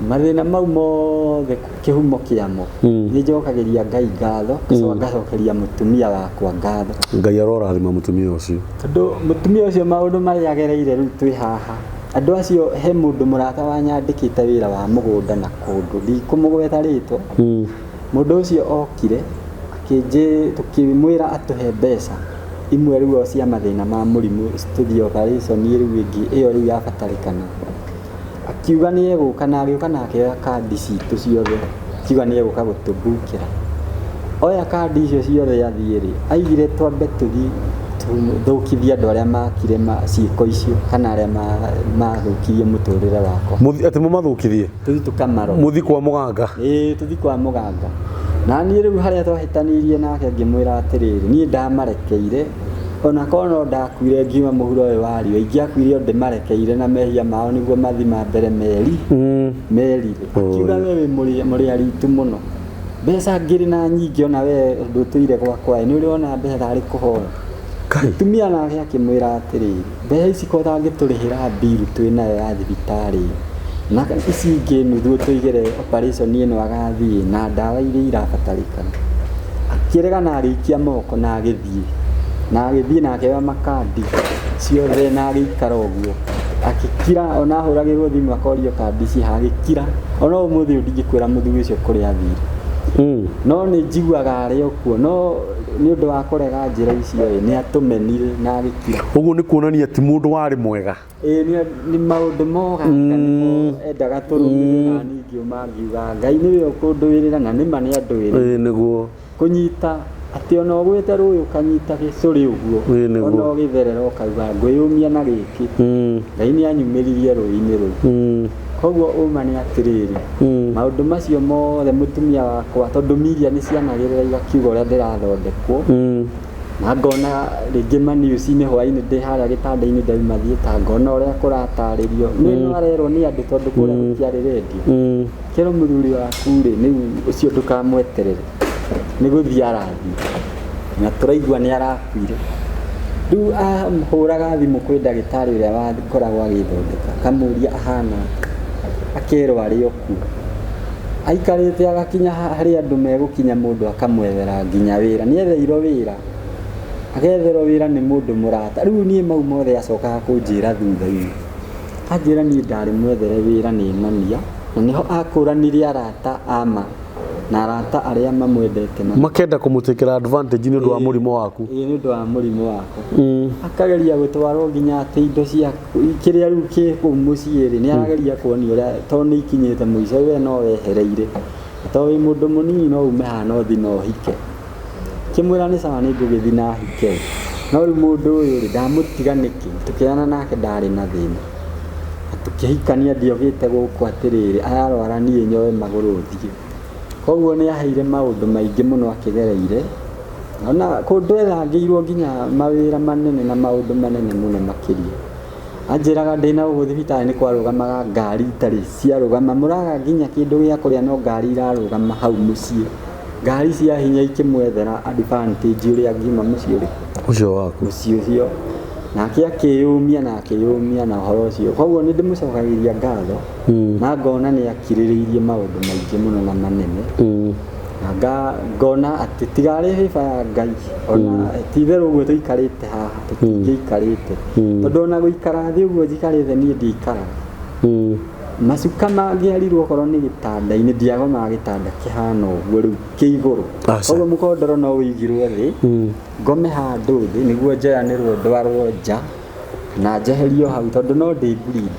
Mathĩna mau mothe kĩhumo kĩamo. Nĩ njokagĩria Ngai ngatho, ngacokeria mũtumia wakwa ngatho. Ngai arorathima mũtumia ũcio. Tondũ mũtumia ũcio maũndũ marĩa agereire rĩu twĩ haha. Andũ acio he mũndũ mũrata wanyandĩkĩte wĩra wa mũgũnda na kũndũ ndikũmũgweta rĩtwa. Mũndũ ũcio okire tũkĩmwĩra atũhe mbeca imwe rĩu o cia mathĩna ma mũrimũ tũthiĩ operation rĩu ĩngĩ ĩyo rĩu yabatarĩkana. Akiuga nĩ egũka na agĩũka na akĩoya kandi citũ ciothe, akiuga nĩ egũka gũtũmbukĩra. Oya kandi icio ciothe athiĩ rĩ, aigire twambe tũthiĩ tũthũkithie andũ arĩa makire ciĩko icio kana arĩa mathũkirie mũtũrĩre wakwa. Atĩ mũmathũkithie? Tũthiĩ tũkamarore. Mũthiĩ kwa mũganga? Ĩĩ, tũthiĩ kwa mũganga. Na niĩ rĩu harĩa twahĩtanĩirie nake ngĩmwĩra atĩrĩrĩ, niĩ ndamarekeire ona korwo no ndakuire ngiuma mũhuro ũyũ wa riũa, ingĩakuire o ndĩmarekeire na mehia mao nĩguo mathiĩ na mbere merire. Akiuga we wĩ mũrĩaritu mũno. Mbeca ngĩrĩ na nyingĩ ona we ndũtũire gwakwa, nĩ ũrĩ wona mbeca tarĩ kũhoya. Kai. Mũtumia nake akĩmwĩra atĩrĩrĩ, mbeca ici ko ũtangĩtũrĩhĩra mbiru twĩ nayo ya thibitarĩ, na ici ingĩ nuthu ũtũigĩre operation ĩno agathiĩ na ndawa iria irabatarĩkana. Akĩrega na agĩikia moko na agĩthiĩ, na agĩthiĩ na akĩoya makandi ciothe na agĩikara ũguo. Agĩkira ona ahũragĩrwo thimũ akorio kandi ciĩha agĩkira. Ona ũmũthĩ ũyũ ndingĩkwĩra mũthuri ũcio kũrĩa athire. No nĩ njiguaga arĩ o kuo, no nĩ ũndũ wa kũrega njĩra icio ĩ, nĩ atũmenire na agĩkira. Ũguo nĩ kuonania ti mũndũ warĩ mwega. Ĩĩ nĩ maũndũ moga nĩmo endaga tũrũmĩrĩre na niĩ ngiuma ngiuga Ngai nĩwe ũkũndũĩrĩra na nĩma nĩ andũĩrĩra. Ĩĩ nĩguo. Kũnyita atĩ ona ũgwĩte rũĩ ũkanyita gĩcũrĩ ũguo, Ĩĩ nĩguo. ona ũgĩtherera ũkauga ngwĩyũmia na gĩkĩ. Ngai nĩ anyumĩririe rũĩ-inĩ rũu. Koguo ũma nĩ atĩrĩrĩ, maũndũ macio mothe mũtumia wakwa, tondũ media nĩ cianagĩrĩra igakiuga ũrĩa ndĩrathondekwo, na ngona rĩngĩ maniuci-inĩ hwaĩ-inĩ ndĩ harĩa gĩtanda-inĩ ndauma thiĩta, ngona ũrĩa kũratarĩrio, nĩ no arerwo nĩ andũ tondũ kũrĩa gũtiarĩ rendio. Kĩrwo mũthuri waku rĩ, rĩu ũcio ndũkamweterere, nĩ gũthiĩ arathiĩ, na tũraigua nĩ arakuire. Rĩu ahũraga thimũ kwĩ ndagĩtarĩ ũrĩa wakoragwo agĩthondeka, akamũria ahana atĩa, akerwo arĩ o kuo. Aikarĩte agakinya harĩa andũ megũkinya mũndũ akamwethera nginya wĩra, nĩ etheirwo wĩra, agetherwo wĩra nĩ mũndũ mũrata. Rĩu niĩ mau mothe acokaga kũnjĩra thutha-inĩ, anjĩra niĩ ndarĩ mwethere wĩra nĩ mania, na nĩho akũranire arata ama na arata arĩa mamwendete Makenda kũmũtĩkĩra advantage nĩ ũndũ wa mũrimũ waku. Ĩĩ nĩ ũndũ wa mũrimũ wakwa. Akageria gũtwarwo nginya atĩ indo cia kĩrĩa rĩu kĩ kũu mũciĩ rĩ, nĩ arageria kuonio ũrĩa tondũ nĩ ikinyĩte mũico we no wehereire, tondũ wĩ mũndũ mũnini no ume haha na ũthiĩ na ũhike. Kĩmwĩra nĩ sawa nĩ ngũgĩthiĩ na hike, no rĩu mũndũ ũyũ rĩ ndamũtiga nĩkĩ? Tũkĩana nake ndarĩ na thĩna, na tũkĩhikania ndiogĩte gũkũ atĩrĩrĩ ararwara niĩ nyoe magũrũ thiĩ. Koguo nĩ aheire maũndũ maingĩ mũno akĩgereire, ona kũndũ ethangĩirwo nginya mawĩra manene na maũndũ manene mũno makĩria. Anjĩraga ndĩna gũkũ thibitarĩ nĩ kwarũgamaga ngari itarĩ ciarũgama, mũraga nginya kĩndũ gĩa kũrĩa no ngari irarũgama hau mũciĩ. Ngari cia hinya ikĩmwethera advantage ũrĩa angiuma mũciĩ ũrĩkũ? Ũcio waku. Mũciĩ ũcio. Nake akĩyũmia na akĩyũmia na ũhoro ũcio. Koguo nĩ ndĩmũcokagĩria ngatho, na ngona nĩ akirĩrĩirie maũndũ maingĩ mũno na manene. Na ngona atĩ tigarĩ hĩba ya Ngai, ona ti itherũ ũguo tũikarĩte haha, tũtingĩikarĩte. Tondũ ona gũikara thĩ ũguo njikarĩte niĩ ndiikaraga. Macuka mangĩarirwo okorwo nĩ gĩtanda-inĩ, ndiagomaga gĩtanda kĩhana ũguo rĩu kĩ igũrũ. Koguo mũkondoro no ũigirwo thĩ, ngome handũ thĩ nĩguo njoyanĩrwo ndwarwo nja na njeherio hau tondũ no ndĩ bleed.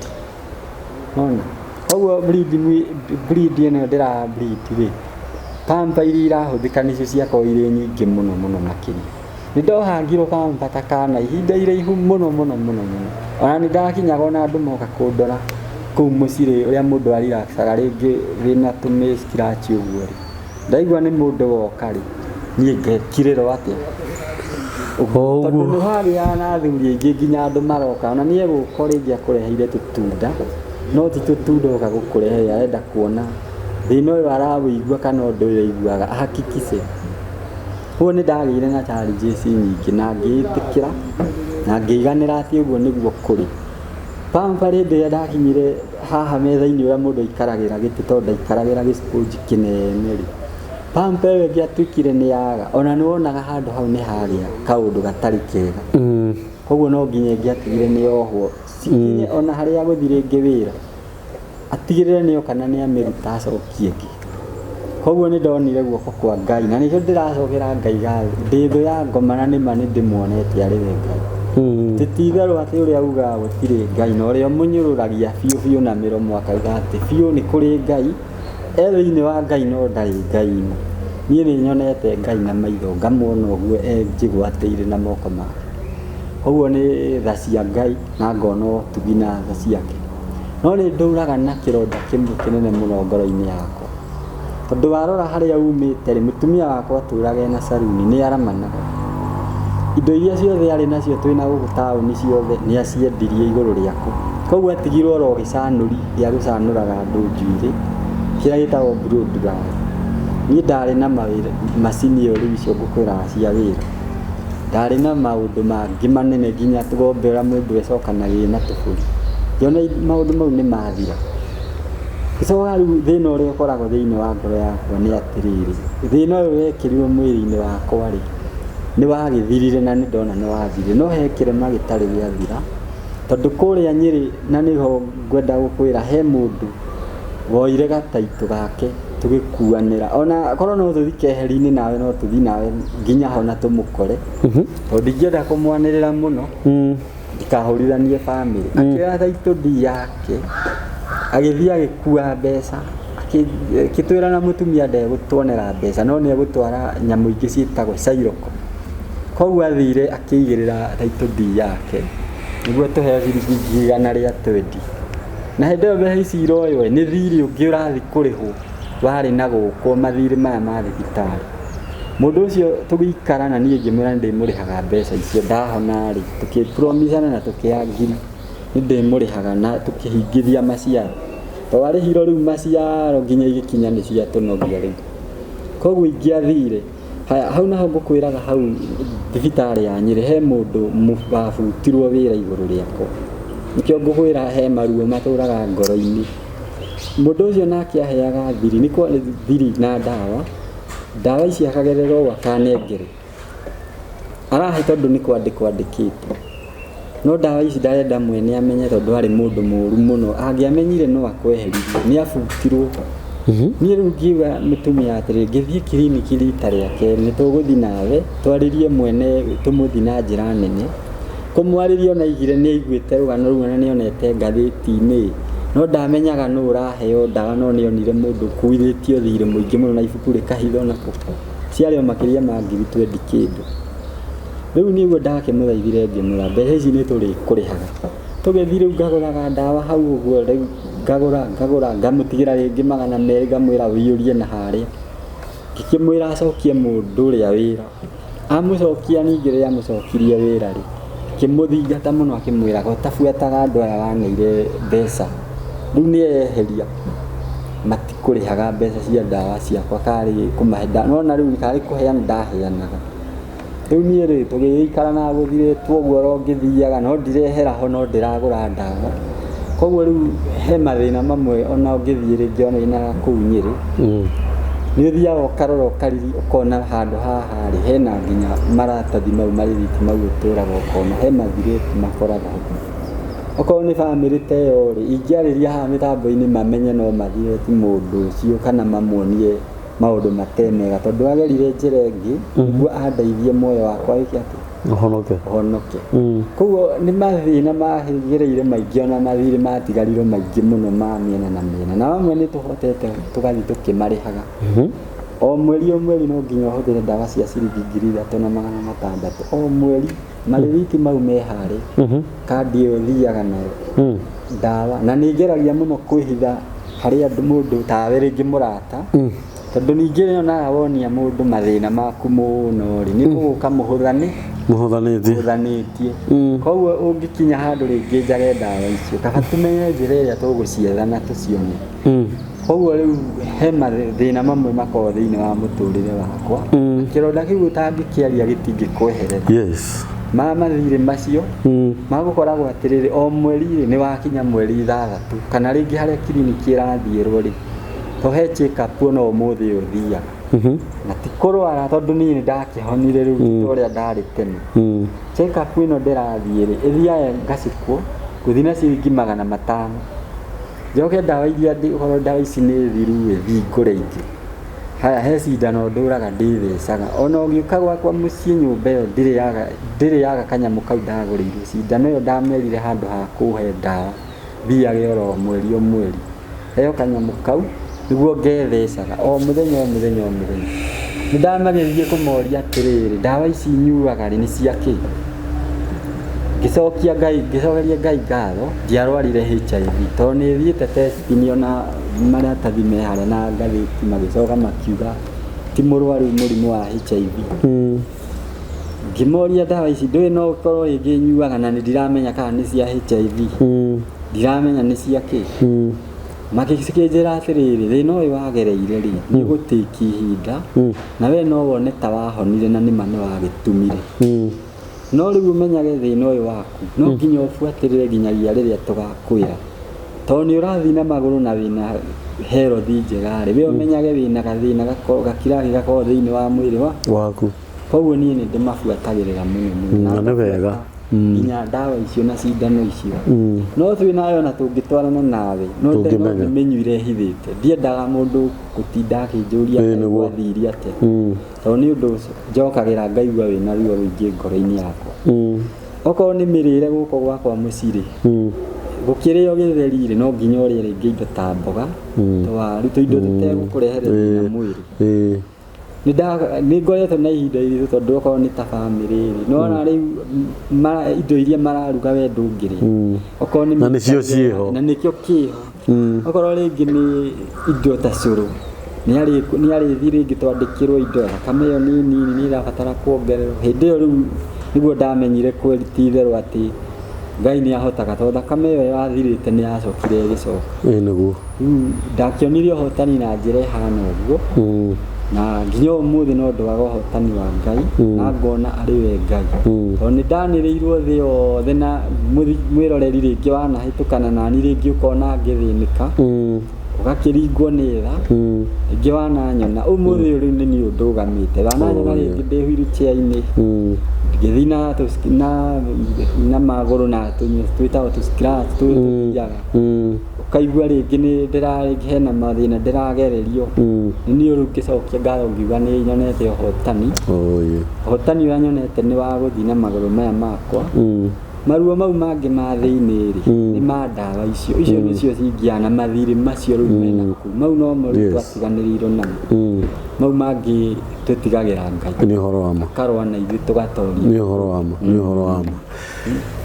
Nona? Koguo bleed ĩno ndĩra bleed rĩ, pamper iria irahũthĩka nĩcio ciakorwo irĩ nyingĩ mũno mũno makĩria. Nĩ ndohangirwo pamper ta kana ihinda iraihu mũno mũno mũno mũno. Ona nĩ ndakinyaga ona andũ moka kũndora kũu mũciĩ rĩ, ũrĩa mũndũ arelaxaga rĩngĩ wĩna tũmĩ scratch ũguo rĩ, ndaigua nĩ mũndũ woka rĩ, niĩ ngekirĩrwo atĩa? Tondũ nĩ hagĩaga na athuri aingĩ nginya andũ maroka, ona nĩ egũka rĩngĩ akũreheire tũtunda, no ti tũtunda oka gũkũrehere, arenda kuona thĩna ũyũ arawĩigua kana ũndũ ũyũ aiguaga ahakikice. Koguo nĩ ndagĩire na challenges nyingĩ na ngĩĩtĩkĩra na ngĩiganĩra atĩ ũguo nĩguo kũrĩ. Pamper hĩndĩ ĩrĩa ndakinyire haha metha-inĩ ũrĩa mũndũ aikaragĩra gĩtĩ tondũ ndaikaragĩra gĩsponge kĩnene rĩ, pamper ĩyo ĩngĩatuĩkire nĩ yaga, ona nĩ wonaga handũ hau nĩ hagĩa kaũndũ gatarĩ kega. Koguo no nginya ĩngĩatigire nĩ yohwo, cikinye ona harĩa agũthiĩ rĩngĩ wĩra, atigĩrĩre nĩ oka na nĩ amĩruta acokie ĩngĩ. Koguo nĩ ndonire guoko kwa Ngai, na nĩkĩo ndĩracokera Ngai ngatho. Ndĩ thũ ya ngoma na nĩma nĩ ndĩmuonete arĩ we Ngai. Ti itherũ atĩ ũrĩa ugaga gũtirĩ Ngai, na ũrĩa ũmũnyũrũragia biũ biũ na mĩromo akauga atĩ biũ nĩ kũrĩ Ngai, e thĩinĩ wa Ngai no ndarĩ Ngai-inĩ. Niĩ nĩ nyonete Ngai na maitho, ngamuona ũguo enjĩgwatĩire na moko make. Koguo nĩ tha cia Ngai na ngona ũtugi na tha ciake. No nĩ ndũraga na kĩronda kĩmwe kĩnene mũno ngoro-inĩ yakwa. Tondũ warora harĩa umĩte rĩ, mũtumia wakwa atũraga ena caruni, nĩ aramanaga. Indo iria ciothe arĩ nacio twĩna gũkũ taũni ciothe nĩ aciendirie igũrũ rĩakwa. Koguo atigirwo oro gĩcanũri gĩa gũcanũraga andũ njuĩrĩ, kĩrĩa gĩtagwo blow dryer. Niĩ ndarĩ na mawĩra, macini ĩyo rĩu icio ngũkwĩraga cia wĩra. Ndarĩ na maũndũ mangĩ manene nginya tũgombe ũrĩa mũndũ ecokanagia na tũbũri. Ngĩona maũndũ mau nĩ mathira. Ngĩcoka rĩu thĩna ũrĩa ũkoragwo thĩinĩ wa ngoro yakwa nĩ atĩrĩrĩ, thĩna ũyũ wekĩrirwo mwĩrĩ-inĩ wakwa rĩ, nĩ wagĩthirire na nĩ ndona nĩ wathirire, no he kĩrema gĩtarĩ gĩathira, tondũ kũrĩa Nyĩrĩ na nĩho ngwenda gũkwĩra he mũndũ woire gataitũ gake tũgĩkuanĩra, ona korwo no tũthiĩ keheri-inĩ nawe no tũthiĩ nawe nginya ho na tũmũkore, tondũ ndingĩenda kũmwanĩrĩra mũno ndikahũrithanie bamĩrĩ. Akĩoya taitũ ndi yake agĩthiĩ agĩkua mbeca, akĩtwĩra na mũtumia ndegũtuonera mbeca no nĩ egũtwara nyamũ ingĩ ciĩtagwo cairoko. Koguo athire akĩigĩrĩra taitũ ndi yake nĩguo tũheo ciringi 120,000. Na hĩndĩ ĩyo mbeca ici iroywo nĩ thirĩ ũngĩ ũrathiĩ kũrĩhwo warĩ na gũkũ mathirĩ maya ma thibitarĩ. Mũndũ ũcio tũgĩikara na niĩ ngĩmwĩra nĩ ndĩmũrĩhaga mbeca icio ndahona rĩ, tũkĩpromisana na tũkĩangiri nĩ ndĩmũrĩhaga na tũkĩhingithia maciaro. To arĩhirwo rĩu maciaro nginya igĩkinya nĩ ciatũnogia rĩu. Koguo ingĩathire haya hau naho ngũkwĩraga hau thibitarĩ ya Nyĩrĩ he mũndũ wabutirwo wĩra igũrũ rĩakwa. Nĩkĩo ngũkwĩra he maruo matũraga ngoro-inĩ. Mũndũ ũcio nake aheaga thiri, nĩ kwa thiri na ndawa. Ndawa ici akagerera ũũ akanengere. Arahe tondũ nĩ kwandĩkwo andĩkĩtwo. No ndawa ici ndarenda mwene amenye tondũ arĩ mũndũ mũru mũno. Angĩamenyire no akweheririe. Nĩ abutirwo. Niĩ rĩu ngiuga mũtumia atĩrĩ, ngĩthiĩ kiriniki rita rĩa kerĩ, nĩ tũgũthiĩ nawe, twarĩrie mwene tũmũthiĩ na njĩra nene. Kũmwarĩria ona aigire nĩ aiguĩte rũgano rũu na nĩ onete ngathĩti-inĩ. No ndamenyaga nũ ũraheo ndawa no nĩ onire mũndũ ũkuithĩtio thirĩ mũingĩ mũno na ibuku rĩkahithwo na kũ. Ciarĩ o makĩria ma ngiri twendi kĩndũ. Rĩu nĩguo ndakĩmũthaithire ngĩmwĩra mbeca ici nĩ tũrĩkũrĩhaga. Tũgĩthiĩ rĩu ngagũraga ndawa hau ũguo rĩu ngagũra ngamũtigĩra rĩngĩ 200 ngamwĩra ũiyũrie na harĩa. Ngĩkĩmwĩra acokie mũndũ ũrĩa wĩra. Amũcokia ningĩ rĩrĩa amũcokirie wĩra rĩ, akĩmũthingata mũno akĩmwĩraga ũtabuataga andũ aya waneire mbeca. Rĩu nĩ eyeheria matikũrĩhaga mbeca cia ndawa ciakwa karĩ kũmahe ndawa. Nĩwona rĩu karĩ kũheana ndaheanaga. Rĩu niĩ rĩ tũgĩgĩikara na gũthirĩtwo ũguo oro ngĩthiaga no ndirehera ho no ndĩragũra ndawa. Koguo rĩu he mathĩna mamwe ona ũngĩthiĩ rĩngĩ ona na kũu Nyĩrĩ nĩ ũthiaga ũkarora ũkariri ũkona handũ haha rĩ hena nginya maratathi mau marĩthiti mau ũtũraga ũkona he mathirĩti makoragwo ho. Okorwo nĩ bamĩrĩ ta ĩyo rĩ, ingĩarĩria haha mĩtambo-inĩ mamenye no mathirĩti mũndũ ũcio kana mamuonie maũndũ mate mega tondũ agerire njĩra ĩngĩ nĩguo andeithie muoyo wakwa wĩke atĩa? Ũhonoke. Ũhonoke. Koguo nĩ mathĩna magereire maingĩ ona mathirĩ matigarire maingĩ mũno ma mĩena na mĩena. Na mamwe nĩ tũhotete tũgathiĩ tũkĩmarĩhaga. O mweri o mweri no nginya ũhũthĩre ndawa cia ciringi 3600 o mweri. Marĩthiti mau me harĩa. Kandi ĩyo thiaga nayo. Ndawa. Na nĩ ngeragia mũno kwĩhitha harĩ andũ mũndũ tawe rĩngĩ mũrata. Tondũ ningĩ nyonaga wonia mũndũ mathĩna maku mũno rĩ, nĩ ũgũka mũhũthani Mũhũthanĩtie. Mũhũthanĩtie. Koguo ũngĩkinya handũ rĩngĩ njage ndawa icio, kaba tũmenye njĩra ĩrĩa tũgũcietha na tũcione. Koguo rĩu he mathĩna mamwe makoragwo thĩinĩ wa mũtũrĩre wakwa. Kĩronda kĩu ũtangĩkĩaria gĩtingĩkweherera. Yes. Ma mathirĩ macio magũkoragwo atĩrĩrĩ o mweri rĩ nĩ wakinya mweri 6 kana rĩngĩ harĩa kiriniki ĩrathiĩrwo rĩ, to he check up ona ũmũthĩ ũthiaga. Na ti kũrwara tondũ niĩ nĩ ndakĩhonire rĩu ti ta ũrĩa ndarĩ tene. Check up ĩno ndĩrathiĩ rĩ, ĩthiaga ngacikwo ngũthiĩ na ciringi 500. Njoke ndawa iria okorwo ndawa ici nĩ thiru ĩ, thiĩ ngũre ingĩ. Haya he cindano ndũraga ndĩthecaga. Ona ũgĩũka gwakwa mũciĩ nyũmba ĩyo ndĩrĩaga kanyamũ kau ndagũrĩirwo. Cindano ĩyo ndamerire handũ ha kũhe ndawa thiage oro mweri o mweri. Heo kanyamũ kau nĩguo ngethecaga o mũthenya o mũthenya o mũthenya. Nĩ ndamageririe kũmoria atĩrĩrĩ, ndawa ici nyuaga rĩ nĩ cia kĩ? Ngĩcokia Ngai, ngĩcokeria Ngai ngatho, ndiarwarire HIV tondũ nĩ thiĩte test ona maratathi me harĩa na ngathĩti magĩcoka makiuga ti mũrwaru mũrimũ wa HIV. Ngĩmoria ndawa ici ndũĩ no ũkorwo rĩngĩ nyuaga na nĩ ndiramenya kana nĩ cia HIV. Ndiramenya nĩ cia kĩ. Magĩkĩnjĩra atĩrĩrĩ, thĩna ũyũ wagereire rĩ, nĩ ũgũtĩki ihinda, na we no wone ta wahonire na nĩma nĩ wagĩtumire. No rĩu ũmenyage thĩna ũyũ waku, no nginya ũbuatĩrĩre nginyagia rĩrĩa tũgakwĩra. Tondũ nĩ ũrathiĩ na magũrũ na wĩna herothi njega rĩ, we ũmenyage wĩna gathĩna gakiragĩ gakorwo thĩinĩ wa mwĩrĩ wa waku. Koguo niĩ nĩ ndĩmabuatagĩrĩra mũno mũno. Na nĩ wega. Nginya ndawa icio na cindano icio. No twĩ nawe ona tũngĩtwarana nawe, no Tũngĩmenya. ndĩmĩnyuire hithĩte. Ndiendaga mũndũ gũtinda akĩnjũria Ĩĩ, nĩguo. gwathire atĩa. Tondũ nĩ ũndũ njokagĩra ngaigua wĩna ruo rũingĩ ngoro-inĩ yakwa. Okorwo nĩ mĩrĩre gũkũ gwakwa mũciĩ rĩ, gũkĩrĩo gĩtheri rĩ, no nginya ũrĩe rĩngĩ indo ta mboga, tũwaru, tũindo tũtegũkũrehere thĩna mwĩrĩ. Ĩĩ. Nĩ ngoretwo na ihinda iritũ tondũ okorwo nĩ ta bamĩrĩ rĩ, nĩwona rĩu indo iria mararuga we ndũngĩrĩa. Okorwo nĩ Na nĩcio mĩkate, ciĩho. Na nĩkĩo kĩho. Okorwo rĩngĩ nĩ indo ta cũrũ, nĩ arĩthiĩ rĩngĩ twandĩkĩrwo indo, thakame ĩyo nĩ nini nĩ ĩrabatara kuongererwo. Hĩndĩ ĩyo rĩu nĩguo ndamenyire kweli ti itherũ atĩ Ngai nĩ ahotaga, tondũ thakame ĩyo yathirĩte nĩ yacokire ĩgĩcoka. Ĩĩ, nĩguo. Rĩu ndakĩonire ũhotani na njĩra ĩhana ũguo, na nginya ũmũthĩ no ndwaga ũhotani wa Ngai, na ngona arĩ we Ngai, tondũ nĩ ndanĩrĩirwo thĩ yothe na mwĩroreri rĩngĩ wanahĩtũkana nani rĩngĩ ũkona ngĩthĩnĩka, ũgakĩringwo nĩ tha, rĩngĩ wananyona ũmũthĩ ũyũ rĩu nĩ niĩ ndũgamĩte, wananyona rĩngĩ ndĩ wheelchair-inĩ, ngĩthiĩ na magũrũ na twĩtagwo tũ scratch tũrĩa tũthiaga, ũkaigua rĩngĩ nĩ ndĩra hena mathĩna ndĩragererio. Nĩ niĩ rĩu ngĩcokia ngatho ngiuga nĩ nyonete ũhotani. Oh, yeah. Ũhotani ũrĩa nyonete nĩ wa gũthiĩ na magũrũ maya makwa. Maruo mau mangĩ ma thĩinĩ rĩ, nĩ ma ndawa icio, icio nĩcio cingĩaga na mathirĩ macio rĩu mena kũu, mau no mo rĩu twatiganĩrĩirwo namo. Mau mangĩ tũtigagĩra Ngai. Nĩ ũhoro wa ma. Akarũa na ithuĩ tũgatoria. Nĩ ũhoro wa ma, nĩ ũhoro wa ma.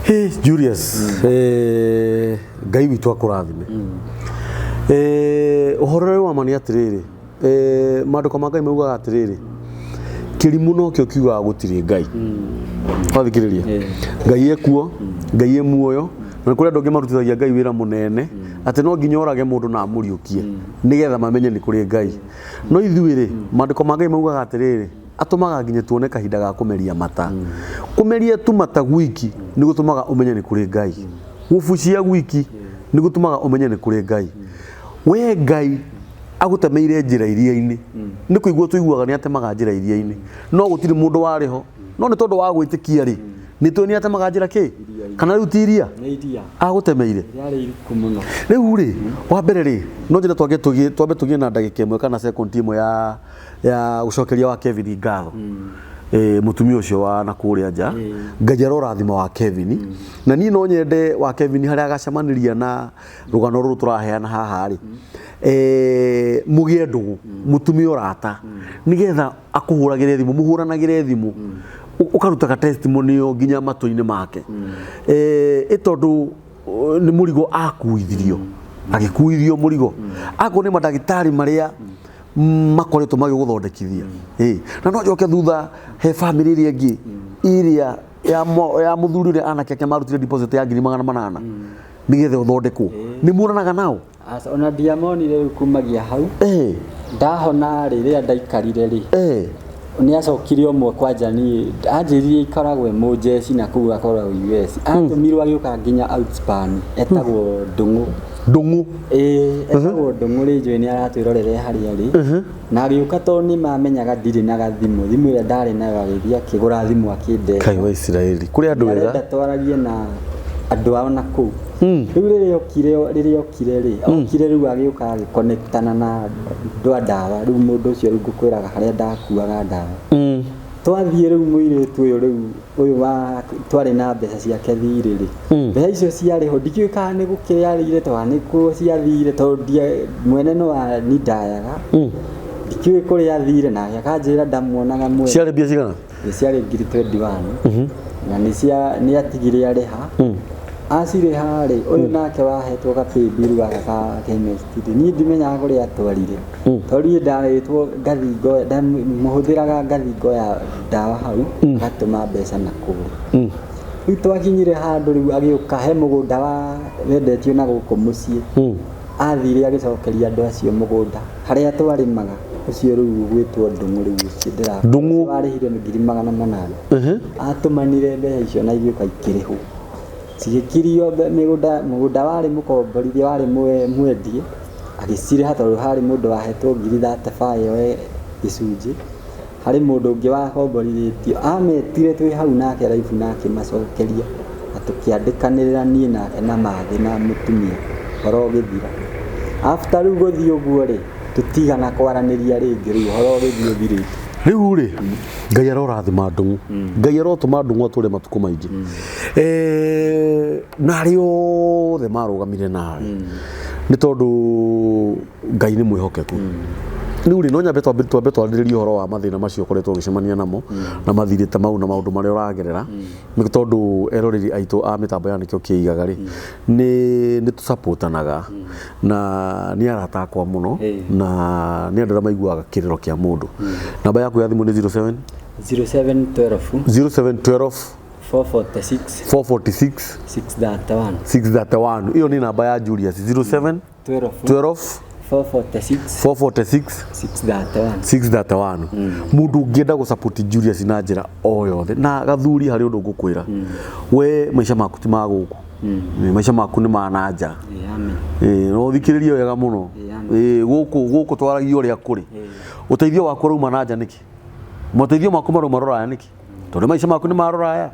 Hey, Julius, Ngai witũ akũrathime. Ũhoro ũrĩa wa ma nĩ atĩrĩrĩ, maandĩko ma Ngai maugaga atĩrĩrĩ, kĩrimũ nokĩo kiugaga gũtirĩ Ngai. Wathikĩrĩria, Ngai ekuo, Ngai e muoyo, na kũrĩ andũ angĩ marutithagia Ngai wĩra mũnene atĩ no nginya orage mũndũ na amũriũkie nĩgetha mamenye nĩ kũrĩ Ngai. No ithuĩ rĩ, maandĩko ma Ngai maugaga atĩrĩrĩ, atũmaga nginya tuone kahinda ga kũmeria mata. Kũmeria tu mata gwiki nĩ gũtũmaga ũmenye nĩ kũrĩ Ngai. Gũbucia gwiki nĩ gũtũmaga ũmenye nĩ kũrĩ Ngai. We Ngai agũtemeire njĩra iria-inĩ, nĩ kũigua tũiguaga nĩ atemaga njĩra iria-inĩ, no gũtirĩ mũndũ warĩ ho, no nĩ tondũ wa gwĩtĩkia rĩ, nĩ tũĩ nĩ atemaga njĩra kĩ, kana rĩu ti iria Nĩ iria. Agũtemeire. Rĩarĩ iriku mũno. Rĩu rĩ, wa mbere rĩ, no njĩra twage tũgĩe twambe tũgĩe na ndagĩka ĩmwe kana second ĩmwe ya gũcokeria wa Kevin ngatho. Mũtumia ũcio wa na kũrĩa nja, Ngai arorathima wa Kevin. Na niĩ no nyende wa Kevin harĩa agacemanĩria na rũgano rũrũ tũraheana haha rĩ, mũgĩe ndũgũ, mũtumia ũrata, nĩgetha akũhũragĩre thimũ, mũhũranagĩre thimũ, ũkarutaga testimony ĩyo nginya matũ-inĩ make, ĩ tondũ nĩ mũrigo akuithirio, agĩkuithio mũrigo, akorwo nĩ mandagĩtarĩ marĩa makoretwo magĩgũthondekithia. Ĩ na no njoke thutha he famĩlĩ ĩrĩa ĩngĩ ĩrĩa ya mũthuri ũrĩa anake ake marutire deposit ya 800,000 nĩgetha ũthondekwo, nĩ muonanaga nao? Aca, ona ndiamonire rĩu kumagia hau. Ndahona rĩ, rĩrĩa ndaikarire rĩ, nĩ acokire ũmwe kwanja, niĩ anjĩrire ikoragwo e mũnjeci na kũu akoragwo US, atũmirwo agĩũka nginya Outspan, etagwo Ndũng'ũ. Ndũng'ũ. Ĩĩ, etagwo Ndũng'ũ rĩ, njũĩ nĩ aratwĩrorere harĩa arĩ. Na agĩũka tondũ nĩ mamenyaga ndirĩ na gathimũ, thimũ ĩrĩa ndarĩ nayo, agĩthiĩ akĩgũra thimũ akĩndehe. Kai wa Isiraeli, kũrĩ andũ arenda ega. Twaragie na andũ ao na kũu. Rĩu rĩrĩa okire rĩ, okire rĩu agĩũka agĩconnectana na andũ a ndawa. Rĩu mũndũ ũcio rĩu ngũkwĩraga harĩa ndakuaga ndawa, twathiĩ rĩu mũirĩtu ũyũ rĩu ũyũ wa twarĩ na mbeca ciake thirĩ rĩ, mbeca icio ciarĩ ho, ndikĩũĩ kana nĩ gũkĩrĩa arĩire tondũ nĩ kũ ciathire, tondũ mwene no anindayaga, ndikĩũĩ kũrĩa athire, nake akanjĩra ndamuonaga mwene. Ciarĩ mbia cigana? Nĩ ciarĩ 21,000, na nĩ cia nĩ atigire arĩha, acirĩha rĩ, ũyũ nake wahetwo gapaybill gaka ka chemist rĩ, niĩ ndimenyaga kũrĩa atwarire, tondũ niĩ ndarĩtwo ngathi ngoya, ndamũhũthĩraga ngathi ngoya ndawa hau, agatũma mbeca na kũrĩa. Rĩu twakinyire handũ rĩu agĩũka he mũgũnda wa wendetio na gũkũ mũciĩ. Athire agĩcokeria andũ acio mũgũnda harĩa twarĩmaga, ũcio rĩu ũgwĩtwo Ndung'u, rĩu ũcio ndĩra Ndung'u. Warĩhire 800,000. Atũmanire mbeca icio na igĩũka ikĩrĩhwo, cigĩkirio mĩgũnda. Mũgũnda warĩ mũkomborithie, warĩ mwendie, agĩcirĩha tondũ harĩ mũndũ wahetwo 35,000 oe gĩcunjĩ, harĩ mũndũ ũngĩ wakomborithĩtio. Ametire twĩ hau nake raibu na akĩmacokeria, na tũkĩandĩkanĩrĩra niĩ nake na mathĩ na mũtumia, ũhoro ũgĩthira. After rĩu gũthiĩ ũguo rĩ, tũtigana kwaranĩria rĩngĩ, rĩu ũhoro ũgĩthiĩ ũthirĩte. Rĩu rĩ, Ngai arorathima Ndung'u, Ngai arotũma Ndung'u atũre matukũ maingĩ. Na arĩa othe marũgamire nawe, nĩ tondũ Ngai nĩ mwĩhokeku. Rĩu rĩ, no nyambe twambe twarĩrĩrie ũhoro wa mathĩna macio ũkoretwo ũgĩcemania namo na mathirĩ ta mau na maũndũ marĩa ũragerera, nĩ tondũ eroreri aitũ a mĩtambo ya Nĩkĩo Kĩigaga rĩ, nĩ tũsapotanaga na nĩ arata akwa mũno na nĩ andũ arĩa maiguaga kĩrĩro kĩa mũndũ. Namba yaku ya thimũ nĩ 07 0712 0712 446 446 631. 631. Ĩyo nĩ namba ya Julius, 07 12 12 446 446 631. 631. Mundu ũngĩenda gũsupport Julius na njĩra o yothe na gathuri, harĩ ũndũ ngũkwĩra, we maica maku ti ma gũkũ. Maica maku nĩ ma na nja. Amen. No ũthikĩrĩrie wega mũno. Gũkũ gũkũ twaragia ũrĩa kũrĩ. Ũteithio waku ũrauma na nja nĩkĩ? Moteithio maku marauma rũraya nĩkĩ? Tondũ maica maku nĩ ma rũraya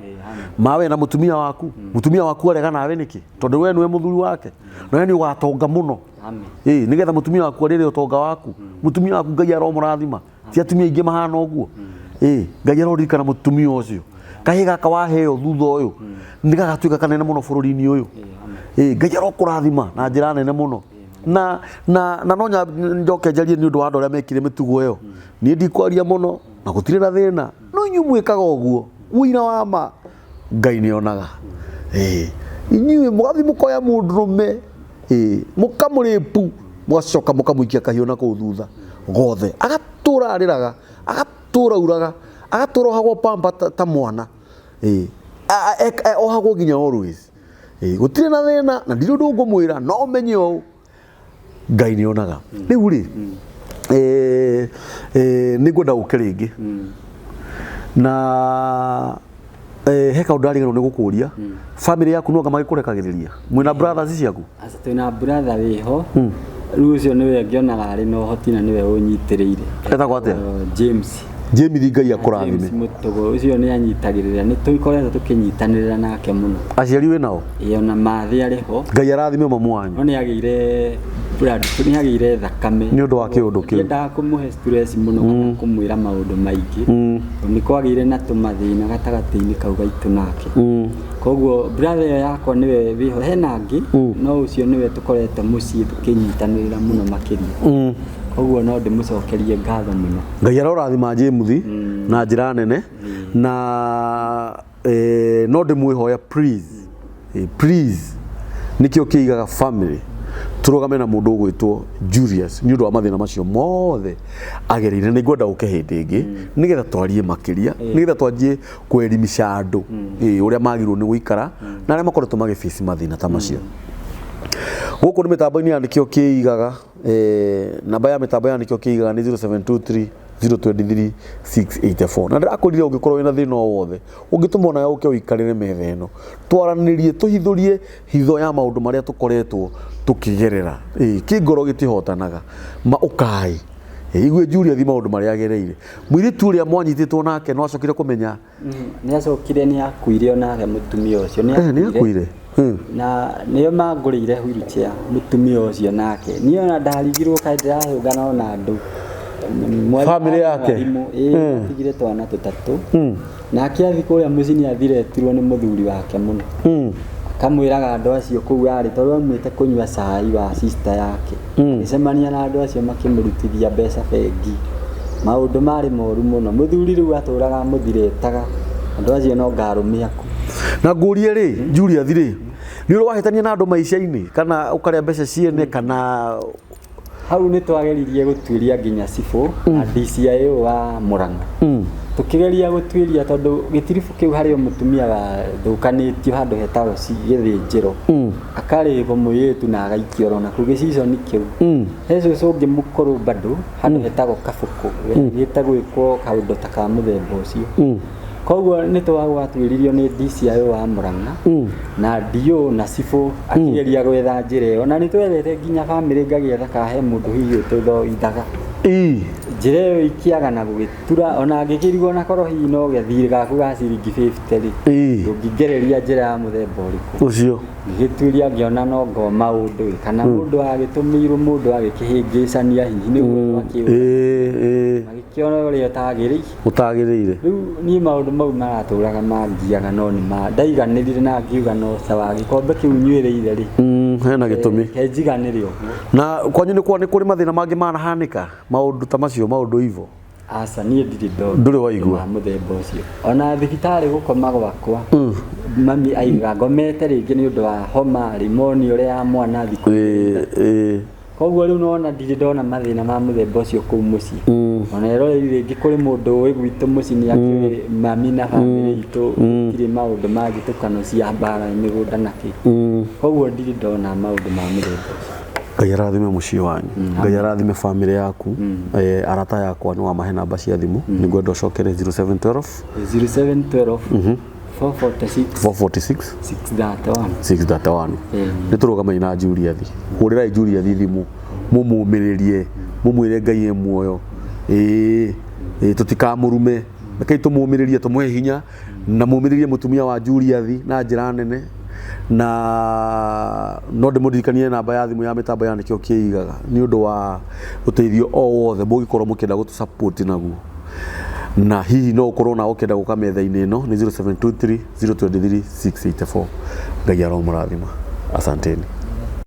mawe na mũtumia waku. Mũtumia waku arega nawe nĩkĩ? Tondũ we nĩwe mũthuri wake na we nĩ ũgatonga mũno. Amen. Nĩgetha mũtumia waku arĩre ũtonga waku. Mũtumia waku Ngai aromũrathima, ti atumia aingĩ mahana ũguo. Ngai aroririkana mũtumia ũcio. Kahĩ gaka waheo thutha ũyũ nĩ gagatuĩka kanene mũno bũrũri-inĩ ũyũ. Ngai arokũrathima na njĩra nene mũno. Na no njoke njarie nĩ ũndũ wa andũ arĩa mekire mĩtugo ĩyo. Niĩ ndikwaria mũno na gũtirĩ na thĩna, no inyuĩ mwĩkaga ũguo ũira wa ma Ngai nĩ onaga. Inyuĩ mũgathiĩ mũkoya mũndũrũme, mũkamũrĩpu, mũgacoka mũkamũikia kahiũ na kũu thutha gothe, agatũra arĩraga, agatũra uraga, agatũra ohagwo pamba ta mwana. Ohagwo nginya always. Gũtirĩ na thĩna na ndirĩ ũndũ ngũmwĩra, no ũmenye ũũ, Ngai nĩ onaga. Rĩu rĩ, nĩ ngwenda ũke rĩngĩ na he kaũndũ ndariganĩrwo nĩ gũkũria. Family yaku no anga magĩkũrekagĩrĩria mwĩna brothers ciaku? Aca, twĩna brother wĩho rĩu, ũcio nĩwe ngĩonaga arĩ na ũhoti na nĩwe ũnyitĩrĩire. Etagwo atĩa? James. James, Ngai James akũrathime. Mũtũgo ũcio nĩ anyitagĩrĩra, nĩ tũkoretwo tũkĩnyitanĩrĩra nake mũno. Aciari wĩ nao? Ĩĩ, ona mathĩ arĩ ho. Ngai arathime mamu wanyu. No nĩ agĩire blood, nĩ agĩire thakame Nĩ ũndũ wa kĩũndũ kĩu. Ndiendaga kũmũhe stress mũno kana kũmwĩra maũndũ maingĩ, tondũ nĩ kwagĩire na tũmathĩna gatagatĩ-inĩ kau gaitũ nake. Koguo brother ĩyo yakwa nĩwe wĩho, hena angĩ, no ũcio nĩwe tũkoretwo mũciĩ tũkĩnyitanĩrĩra mũno makĩria. Koguo no ndĩmũcokerie ngatho mũno. Ngai arorathima James na njĩra nene na no ndĩmwĩhoya, please, please, nĩkĩo kĩigaga family tũrũgame na mũndũ ũgwĩtwo Julius nĩ ũndũ wa mathĩna macio mothe agereire. Nĩ ngwenda ũke hĩndĩ ĩngĩ nĩgetha twarie makĩria, nĩgetha twanjie kwelimisha andũ ũrĩa magĩrĩirwo nĩ gũikara na arĩa makoretwo magĩbaci mathĩna ta macio. Gũkũ nĩ mĩtambo-inĩ ya Nĩkĩo Kĩigaga. Namba ya mĩtambo ya Nĩkĩo Kĩigaga nĩ 0723 023 684, na ndĩrakwĩrire ũngĩkorwo wĩna thĩna o wothe ũngĩtũma onawe ũke ũikarĩre metha ĩno, twaranĩrie, tũhithũrie hitho ya maũndũ marĩa tũkoretwo tũkĩgerera. Kĩngoro gĩtihotanaga ma ũkai. Igue Julius maũndũ marĩa agereire. Mũirĩtu ũrĩa mwanyitĩtwo nake no acokire kũmenya? Nĩ acokire, nĩ akuire onake mũtumia ũcio nĩ Nĩ akuire. Na nĩo mangũrĩire wheelchair, mũtumia ũcio nake. Niĩ ona ndarigirwo kaĩ ndĩrahũngana ona andũ. Family yake? Mwarimũ, ĩĩ, atigire twana tũtatũ. Nake athiĩ kũrĩa mũciĩ nĩ athiretirwo nĩ mũthuri wake mũno. Akamwĩraga andũ acio kũu arĩ, tondũ aumĩte kũnyua cai wa sister yake. Agĩcemania na andũ acio makĩmũrutithia mbeca bengi. Maũndũ marĩ moru mũno. Mũthuri rĩu atũraga amũthiretaga. Andũ acio no ngarũme aku. Na ngũrie rĩ, Julius rĩ, nĩ ũrĩ wahĩtania na andũ maica-inĩ kana ũkarĩa mbeca ciene kana? Hau nĩ twageririe gũtuĩria nginya cibũ na DCIO wa Murang'a. Tũkĩgeria gũtuĩria tondũ gĩtiribũ kĩu harĩ o mũtumia wathũkanĩtio handũ hetagwo gĩthĩnjĩro, akarĩbwo mũirĩtu na agaikio oro nakũu gĩciconi kĩu. He cũcũ ũngĩ mũkũrũ bado handũ hetagwo Kabũkũ, wethiĩte gwĩkwo kaũndũ ta ka mũthemba ũcio. Koguo nĩ twagwatuĩririo nĩ DCIO wa Murang'a na DO na cibũ akĩgeria gwetha njĩra ĩyo, na nĩ twethete nginya bamĩrĩ ngagĩetha kana he mũndũ hihi ũtũthoithaga. Njĩra ĩyo ikĩaga na gũgĩtura, ona ngĩkĩrigwo na korwo hihi no gathirĩ gaku ga ciringi 50 rĩ, ndũngĩngereria njĩra ya mũthemba ũrĩkũ. Ũcio. Ngĩgĩtuĩria ngĩona no ngo maũndũ ĩ, kana mũndũ agĩtũmĩirwo mũndũ agĩkĩhĩngĩcania hihi nĩguo akĩũra. Magĩkĩona ũrĩa ũtagĩrĩire. Ũtagĩrĩire. Rĩu niĩ maũndũ mau maratũraga mangiaga no nĩ ma ndaiganĩrire na ngiuga no sawa, gĩkombe kĩu nyuĩrĩire rĩ. Hena gĩtũmi. Reke njiganĩre ũguo. Na kwanyu nĩ kwa nĩ kũrĩ mathĩna mangĩ manahanĩka maũndũ ta macio maũndũ ivo? Aca niĩ ndirĩ ndona. Ndũrĩ waigua? Ma mũthemba ũcio. Ona thibitarĩ gũkoma gwakwa, mami aigaga ngomete rĩngĩ nĩ ũndũ wa homa, pneumonia ũrĩa ya mwana thikũ igĩrĩ. Koguo rĩu nona ndirĩ ndona mathĩna ma mũthemba ũcio kũu mũciĩ. Ona eroreri rĩngĩ kũrĩ mũndũ ũĩ gwitũ mũciĩ nĩ akĩũĩ mami na bamĩrĩ itũ gũtirĩ maũndũ ma njĩtũkano cia mbara mĩgũnda na kĩ. Koguo ndirĩ ndona maũndũ ma mũthemba ũcio. Ngai arathime mũciĩ wanyu, Ngai arathime bamĩrĩ yaku. Arata yakwa nĩ wamahe namba cia thimũ, nĩ ngwenda ũcokere 0712 0712 446 446 631. 631. Nĩ tũrũgamai na Juliathi, hũrĩrai Juliathi thimũ mũmũmĩrĩrie, mũmwĩre Ngai e muoyo. Ĩĩ tũtikamũrume, rekei tũmũmĩrĩrie, tũmũhe hinya na mũmĩrĩrie mũtumia wa Juliathi na njĩra nene. Na no ndĩmũririkanie namba ya thimũ ya mĩtambo ya Nĩkĩo Kĩigaga nĩ ũndũ wa ũteithio o wothe mũngĩkorwo mũkĩenda gũtũ support naguo, na hihi no ũkorwo nawe ũkĩenda gũka metha-inĩ ĩno nĩ 0723 023 684. Ngai aromũrathima, asanteni.